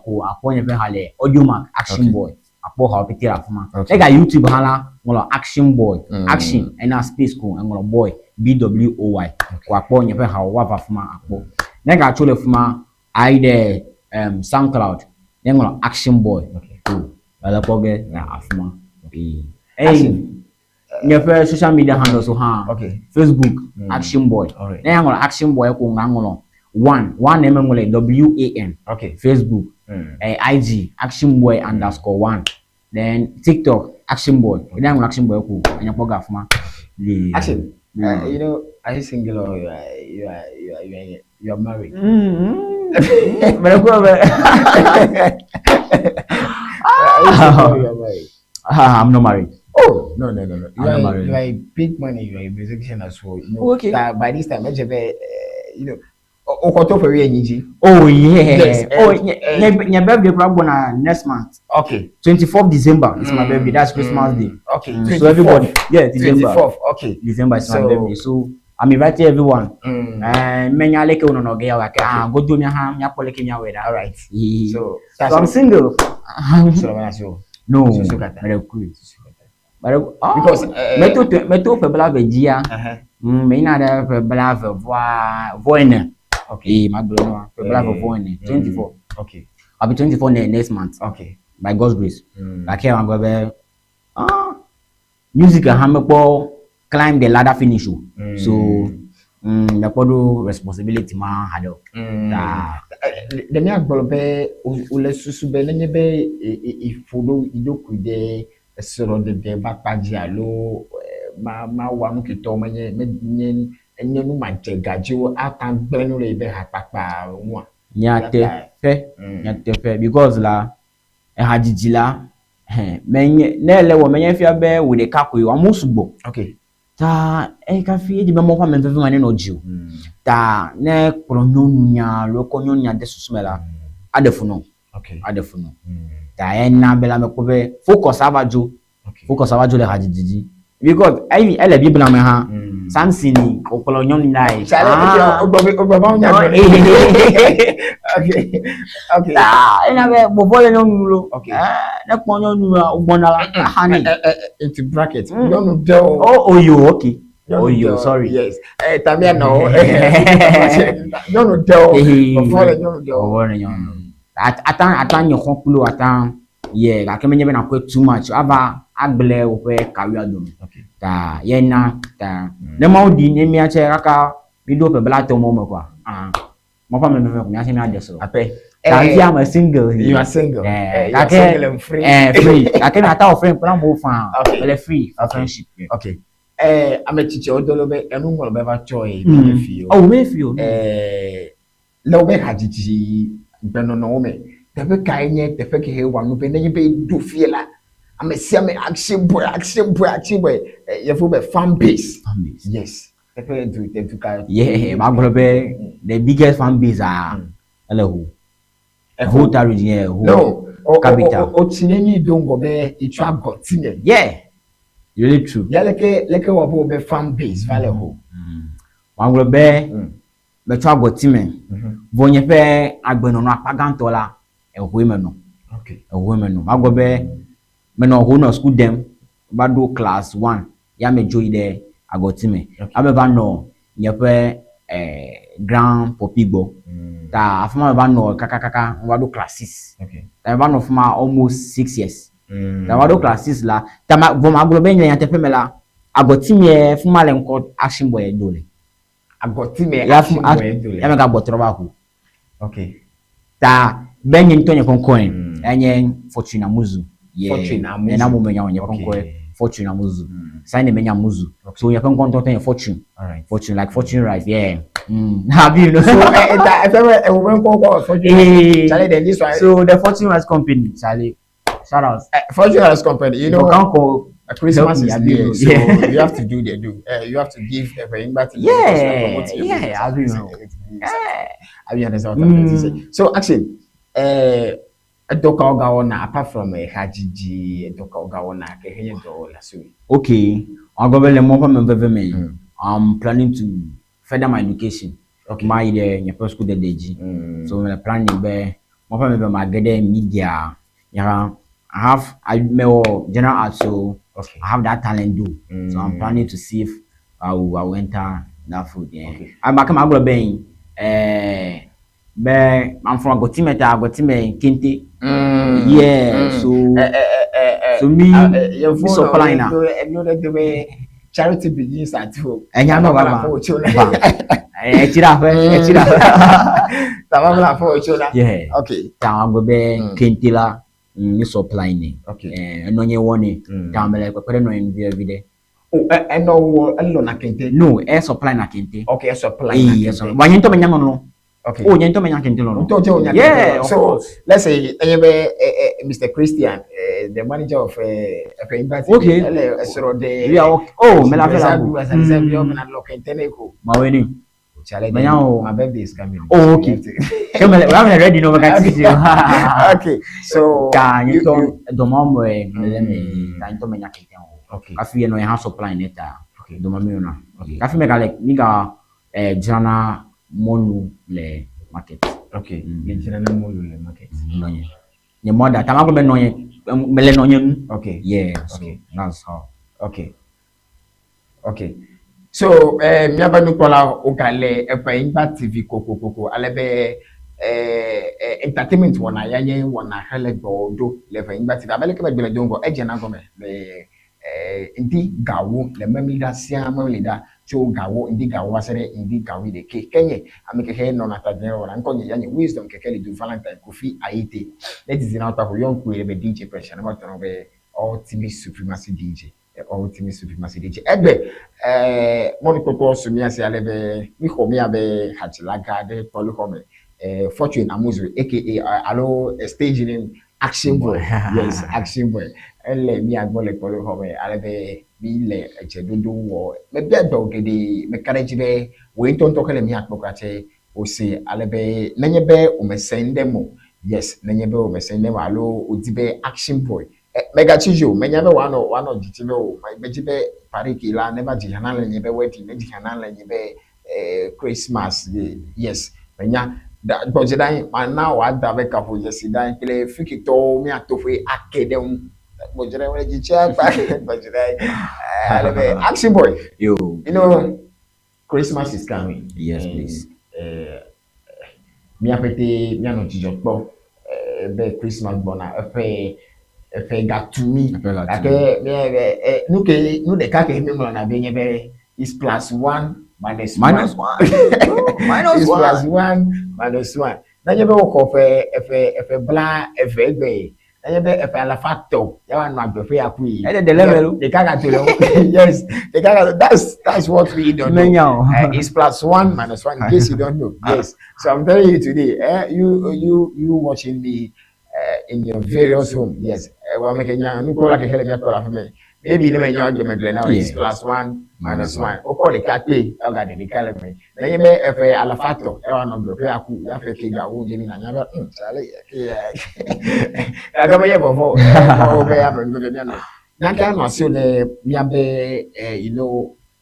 Ko akpɔ nye ƒe ha le Audiomack Action Boy. Akpɔ hawo pete le afi ma. Ega YouTube hã la, ŋlɔ Action Boy. Action ena space ko eŋlɔ boy B W O Y. Ko akpɔ nye ƒe hawo woava afi ma akpɔ. Ne gatso le afi ma ayi ɖe SoundCloud ne ŋlɔ Action Boy ko ele kpɔ ge le afi ma. Eye nye ƒe social media handles wo hã Facebook Action Boy. Ne ya ŋlɔ Action Boy ko ŋa ŋlɔ one one eme ŋlɔe W A N. Facebook IG Action Boy underscore one. Then TikTok Action Boy. Ne ya ŋlɔ Action Boy ko anya kpɔ ge afi ma. Action. You know, are you single or you are you are you are you are, you are married? Are you single or you are married? I'm not married. Oh, no, no, no, no. I'm not married. You are a big money. You are a musician as well. You know, Okay. That by this time, you know, Okoto for you, Oh yeah. Yes, Oh, your birthday probably gonna next month. Okay. 24th December is my birthday. That's Christmas Day. Okay. So everybody, yeah, December. 24th. Okay. December is my birthday. So I'm inviting everyone. Menya leke uno no geya wake. Ah, go do me ha, nya pole ke nya weda. All right. So, so I'm single. So No. Because meto ƒe bla ve dzia, meyina ɖe ƒe bla ve vɔa vɔ ene. Okay. Magblɔ nua ƒe bla ve vɔ ene. 24. Okay. I'll be 24 next month. Okay. By God's grace. Gake magblɔ be music hã mekpɔ climb the ladder finish o. So mekpɔ ɖo responsibility ma haɖe o. Ɖe míagblɔ be wòle susu be nenye be iƒo ɖo iɖokui ɖe srɔ̃ɖeɖe ƒe akpa dzi alo mawɔ nu ketɔ menye menye enye nu madze gadziwo ate gblẽ nu le yiƒe hakpakpa ŋua? Nyateƒe, nyateƒe because la ehadzidzi la menye ne ele wɔ menye fia be wò ɖeka koe o, amewo sugbɔ. Okay. Ta kafi edzi be mɔ ƒe ame veve ma nenɔ dzi o. Ta ne kplɔ nyɔnu nya alo kɔ nyɔnu nya de susu me la, aɖe fu nɔ. Okay. Aɖe fu nɔ. Ta ena be la mekpɔ be focus ava dzo. Focus ava dzo le hadzidzi dzi. Because eyi ele Biblia me hã. Samson wòkplɔ nyɔnu la yi. Okay. Okay. Ta ena be bɔbɔ le nyɔnu lo. Okay. Ne kpɔ nyɔnu la wogbɔna la aha nɛ. Into bracket. Nyɔnu ɖewo. Oh, oh yo, okay. Oh yo, sorry. Yes. Tamia no. Nyɔnu ɖewo. Bɔbɔ le nyɔnu ɖewo. Bɔbɔ le nyɔnu. Atan atan nye xɔ kplo atan Yeah, gake menye be nakɔe too much o, ava agblẽ woƒe career dome. Okay. Ta ye na ta ne Mawu ɖi ne mía tse kaka míɖo ƒe blatɔ̃ mɔ me kɔa, ah, Mawu ƒe amenuveve ko míate ŋu aɖe srɔ̃. Ape. Ta fifia me single. You are single. Eh, You are gake single and free. Eh, free. Gake mate awɔ friend kple amewo faa. Okay. Mele free for Okay. friendship. Okay. Ame tsitsiawo do lo be enu ŋlɔ be va tsɔ ye be fi o. Oh, me fi o. Le wobe hadzidzi gbenɔnɔwo me, teƒe kae nye teƒe ke he wɔ nu be nenye be ɖo fie la, ame sia ame action boy, action boy, action boy. Yevu be fan base. Fan base. Yes. Teƒe du du ka. Yeah, magblɔ be the biggest fan base ah, ele ho. Volta region, yeah, ho. No. Capital. O tsi ne mi do ŋgɔ be etsɔ agɔti me. Yeah. Really true. Ya leke leke wɔ be wobe fan base va le ho. Magblɔ be metsɔ agɔti me. Vɔ nye ƒe agbenɔnɔ akpa gãtɔ la, ehoe menɔ. Okay. Ehoe menɔ. Magblɔ be menɔ ho nɔ suku dem va ɖo class 1 ya medzo yi ɖe agɔti me. Okay. Ame va nɔ nye ƒe grand popi gbɔ. Ta afi ma meva nɔ kakakaka va ɖo class 6. Okay. Ta meva nɔ fi ma almost 6 years. Ta va ɖo class 6 la, ta ma vɔ magblɔ be nye nyateƒe me la, agɔti me fi ma le ŋkɔ action boy do le. Agɔti me Ya action fi boy do le. ya megagbɔ trɔ va ho. Okay. Ta be nye ŋutɔ nye ƒe ŋkɔe enye Fortune Amuzu. Yeah. Fortune Amuzu. Ena mo menya nye ƒe Okay. ŋkɔe Fortune Amuzu. Sign menya Amuzu. So nye ƒe ŋkɔ ŋutɔ nye Fortune. All right. Fortune like Fortune rice. Yeah. Have you know? So ta efe be wo be ŋkɔ kɔ Fortune. Eh. Charlie, then this one. So the Fortune Rice Company, Charlie. Shout out. Fortune Rice Company, you know. can't call Christmas Help me, is I mean, near, so yeah. you have to do the do. You have to give everybody. Yeah, yeah, I agree. I mean, understand what I'm trying to say. So actually, edoka oga ona apart from hajiji edoka oga ona ke henye do la so. Okay. I'm going to more me. I'm planning to further my education. Okay. My the your first school the DG. So I'm planning be more me my get media. Yeah, I have I me general arts, so Okay. I have that talent though. So I'm planning to see if I will enter that field. Yeah. Okay. I'm back. I'm going to be I'm from Agotimeta, Agotime Kente. Yeah. So so me me supply na. No, the way charity begins at home. Enya no baba. Echira fe, echira. Tababla for chona. Yeah. Okay. Ta agbe Kente la me supply ni. Okay. Eno nye woni. Ta mele pepere no en every day. Oh, eno elo na Kente. No, air supply na Kente. Okay, air supply. Eh, yes. Wa nyento menya no. Okay. Oh, nyento menya Kente no. Nto je onya Yeah, of So course. let's say Mr. Christian, the manager of Efeimba TV. Okay. Ele esoro de. We are okay. Oh, me la fe la bo. Ma Ma we ni. Menya o. My birthday is coming. Oh, okay. Ke me we ready no me ka ti. Okay. So Ta nyento do mo mo e me me ta nyento menya Kente o. Okay. Kafi no e ha supply ne ta. Okay. Do mo mi na. Kafi me ka le ni ka jana monu le market. Okay. Le jana monu le market. No nye. Nye mother ta ma ko be no nye me le no nye nu. Okay. Yeah, so Okay. that's how. Okay. Okay. So, miaba nukpɔla wogale Efeimba TV kokokoko ale be entertainment wɔna ya nye wɔna hele gbɔ ɖo le Efeimba TV abe leke be gblɔe do ŋgɔ edzena gɔme le ŋdi gawo le memleɖa sia memleɖa tso gawo ŋdi gawo va se ɖe ŋdi gawo ɖeke ke nye ame ke he nɔna ta dze wɔna ŋkɔ nye ya nye Wisdom keke le du Valentine Kofi Ayite ne didi na wotɔ ko yɔ ŋku ye be DJ Pressure ne ma tɔnɔ be Ultimate Supremacy DJ. Ultimate Supremacy DJ. Egbe mɔnukpɔkpɔ su mía si ale be mixɔ mía be hadzila gã ɖe kpɔluxɔ me Fortune Amuzu aka alo stage name Action Boy. Yes, Action Boy. Ele mía gbɔ le kpɔluxɔ me ale be mi le edzeɖoɖo wɔ mebia dɔ geɖe meka ɖe edzi be wòye ŋutɔŋutɔ ke le mía kpɔ kura wòse ale be nenye be wòmese ŋɖe mo. Yes, nenye be wòmese ŋɖe mo alo wòdi be Action Boy. Megatsi dzi o, menya be wòanɔ dzidzi be o, medzi be pariki la ne va dzi hã na le nye be wedding, ne dzi hã na le nye be Christmas, yes, menya gbɔdzi ɖe anyi, mana wòada be kaƒodzesi ɖe anyi kple frikitɔwo míatoƒe ake ɖe ŋu. Gbɔdzi ɖe anyi, wole dzidzi akpa, gbɔdzi ɖe anyi. Ale be Action Boy. Yo. You know, Christmas is coming. Yes, please. Míaƒete míanɔ dzidzɔ kpɔ be Christmas gbɔna eƒe. Eƒe gatu mi. Eƒe gatu Gake mi ɛ nu ke nu ɖeka ke mi ŋlɔna be nye be is plus one minus one. Minus one. Minus Is plus one. one minus one. Nenye be wokɔ ƒe eƒe eƒe 20 egbe, nenye be eƒe alafa tɔ ya woanɔ agbe ƒe aku yi. Eɖe ɖe le eme lo. Ɖeka gato le ŋu. Yes, ɖeka gato. That's what we don't know. Menya o. It's plus one minus one in case you don't know. Yes. So I'm telling you today, you watching me in your various home. Yes. Well, make a nu ko la ke hele mi akɔ la fún mi. Maybe ne me nya agbe me gblẽ na wo. It's plus one minus one. Wokɔ ɖeka kpe, ega ɖe ɖeka le me. Nenye be eƒe alafa tɔ, ya woanɔ agbe ƒe aku, ya ƒe ke gawo dze mi na nya be, sale, ke ya. Gake menye vɔvɔ o. Wo be ame nu be mianɔ. Nake anɔ asi le miabe,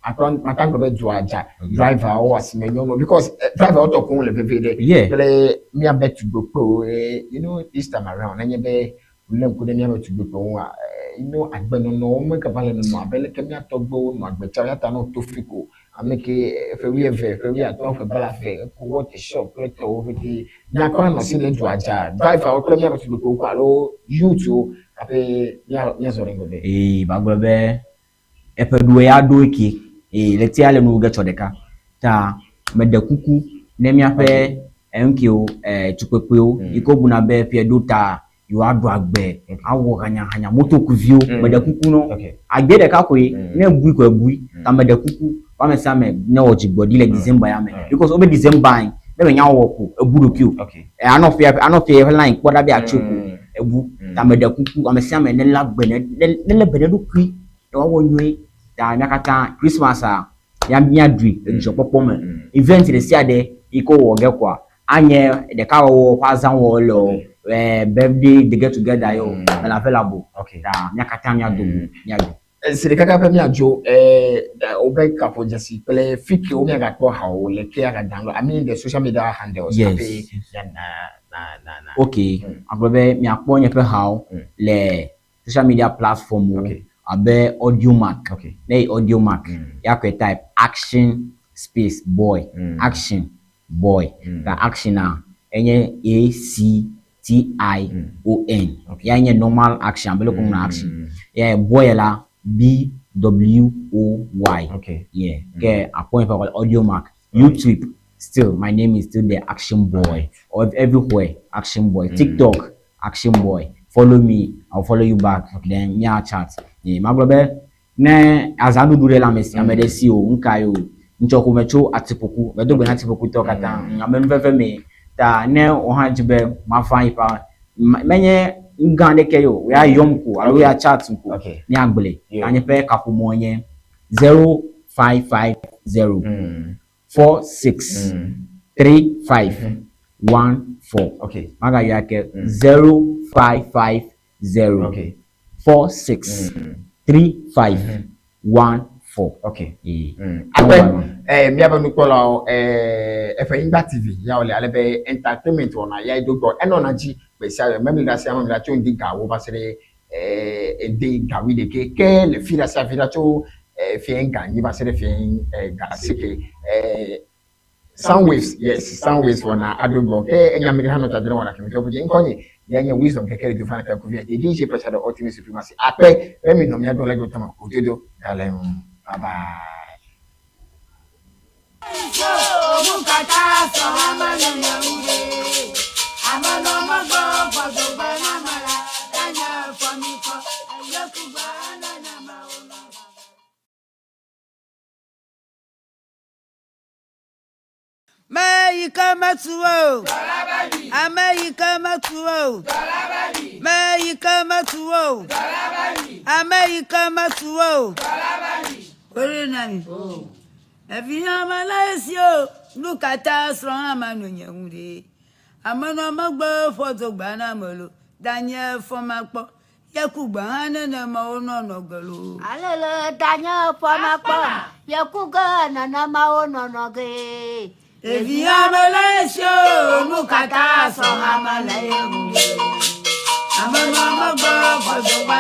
akɔ mata gblɔ be dua dza driver wo asime nyɔnu because driver wo tɔ koŋ le veve ɖe. Kple miabe tugbekpewo, this time around nenye be wolé ŋku ɖe miabe tugbekpewo ŋua, agbenɔnɔwo megava le nɔnɔ abe leke mía tɔgbuiwo nɔ agbe tsã o. Eya ta ne woto fi ko ame ke ƒe 20, ƒe 50, ƒe 70, eku wɔte shop kple tɔwo ƒete. Miakɔ anɔ asi le dua dza driver wo kple miabe tugbekpewo ko alo youth wo hafi míazɔ ɖe ŋgɔgbe. Ee, magblɔ be eƒe ɖoe ya ɖo eke. Ee, ɣletia le nu ge tsɔ ɖeka. Ta meɖe kuku ne míaƒe enukewo, tukpekpewo yi ke wobuna be ƒe ɖo ta yewoaɖu agbe, awɔ hanyahanya, motokuviwo, meɖe kuku no. Agbe ɖeka koe, ne ebui ko ebui. Ta meɖe kuku, wo ame sia ame ne wɔ dzigbɔɖi le December ya me. Because wobe December yi, ne menya wɔwɔ ko, ebu ɖokui o. Anɔ ƒea, anɔ ƒea ƒe line kpɔ ɖa be atso ko, ebu. Ta meɖe kuku, ame sia ame ne lé agbe, ne, ne, ne lé be ne ɖokui, ne woawɔ nyuie. Ta mía katã, Christmas a, mía, míaɖui le dzidzɔkpɔkpɔ me. Event ɖe sia ɖe yi ke wowɔ ge koa, anye ɖekawɔwɔ ƒe azã wɔwɔ le o, birthday the get together yo, mele available. Ta mía katã míado go, míaɖu. Si ɖeka ƒe míadzo, wobe kaƒodzesi kple fi kewo míagakpɔ hawo le ke aga download. I mean the social media handles. Yes. Hafi na, na, na, na. Okay. Agblɔ be miakpɔ nye ƒe hawo le social media platform wo abe Audiomack. Ne yi Audiomack, ya kɔe type action space boy. Action boy. Ta action a enye A C T I O N. Ya nye normal action, abe leke woŋlɔna action. Ya boy la B W O Y. Yeah. Ke akpɔ nye ƒe Audiomack. YouTube, still my name is still the Action Boy. Or everywhere, Action Boy. TikTok, Action Boy. Follow me, I'll follow you back. Then me chat. Yeah, magblɔ be ne azaɖuɖu ɖe le ame si, ame ɖe si o, ŋka ye o. Ŋtsɔ ko metso atiƒoku, medo gbe na atiƒokutɔwo katã. Ame nuveve me. Ta ne wo hã dzi be mava yi ƒe, menye nu gã aɖeke ye o, wo ya yɔm ko alo wo ya chat ko. Míagblɔe. Ta nye ƒe kaƒomɔ nye 0550 46 35 14. Magayɔ ake 0550 46 35 14. Ee. Akpe, míaƒe nukpɔlawo, eƒe Nyigba TV ya wole ale be entertainment wɔna ya do gbɔ. Enɔna dzi gbe sia gbe. Memle ɖe sia, memle ɖe tso ŋdi gawo va se ɖe, ede gawi ɖeke. Ke le fi ɖe sia fi ɖe tso, fiẽ ga nyi va se ɖe fiẽ, ga asieke. Soundwaves, yes, Soundwaves wɔna aɖo gbɔ. Ke enya mi ɖe hã nɔ tadre wɔna kemi tɔ ƒudzi. Ŋkɔ nye, ya nye Wisdom keke le dofana ke kuvi. The DJ Pressure the Ultimate Supremacy. Akpe, be mi nɔ mia gbɔ le gbɔ tama. Ododo, gale ŋu. Bye bye. Me yi ke metu o. Ame yi ke metu o. Me yi ke metu o. Ame yi ke metu o. Kore na mi. Evi ame le esi o. Nu katã srɔ̃ ame no nye ŋu ɖe. Ame nɔ megbe ƒɔ dogba na ame lo. Danye fɔ makpɔ. Yeku gbe hã nenema wonɔ nɔ ge lo. Alele danye fɔ makpɔ. Yeku ge nenema wonɔ nɔ ge. Ɖevi ame le esi o. Nu katã srɔ̃ ame le ye ŋu ɖe. Ame nɔ megbe ƒɔ dogba.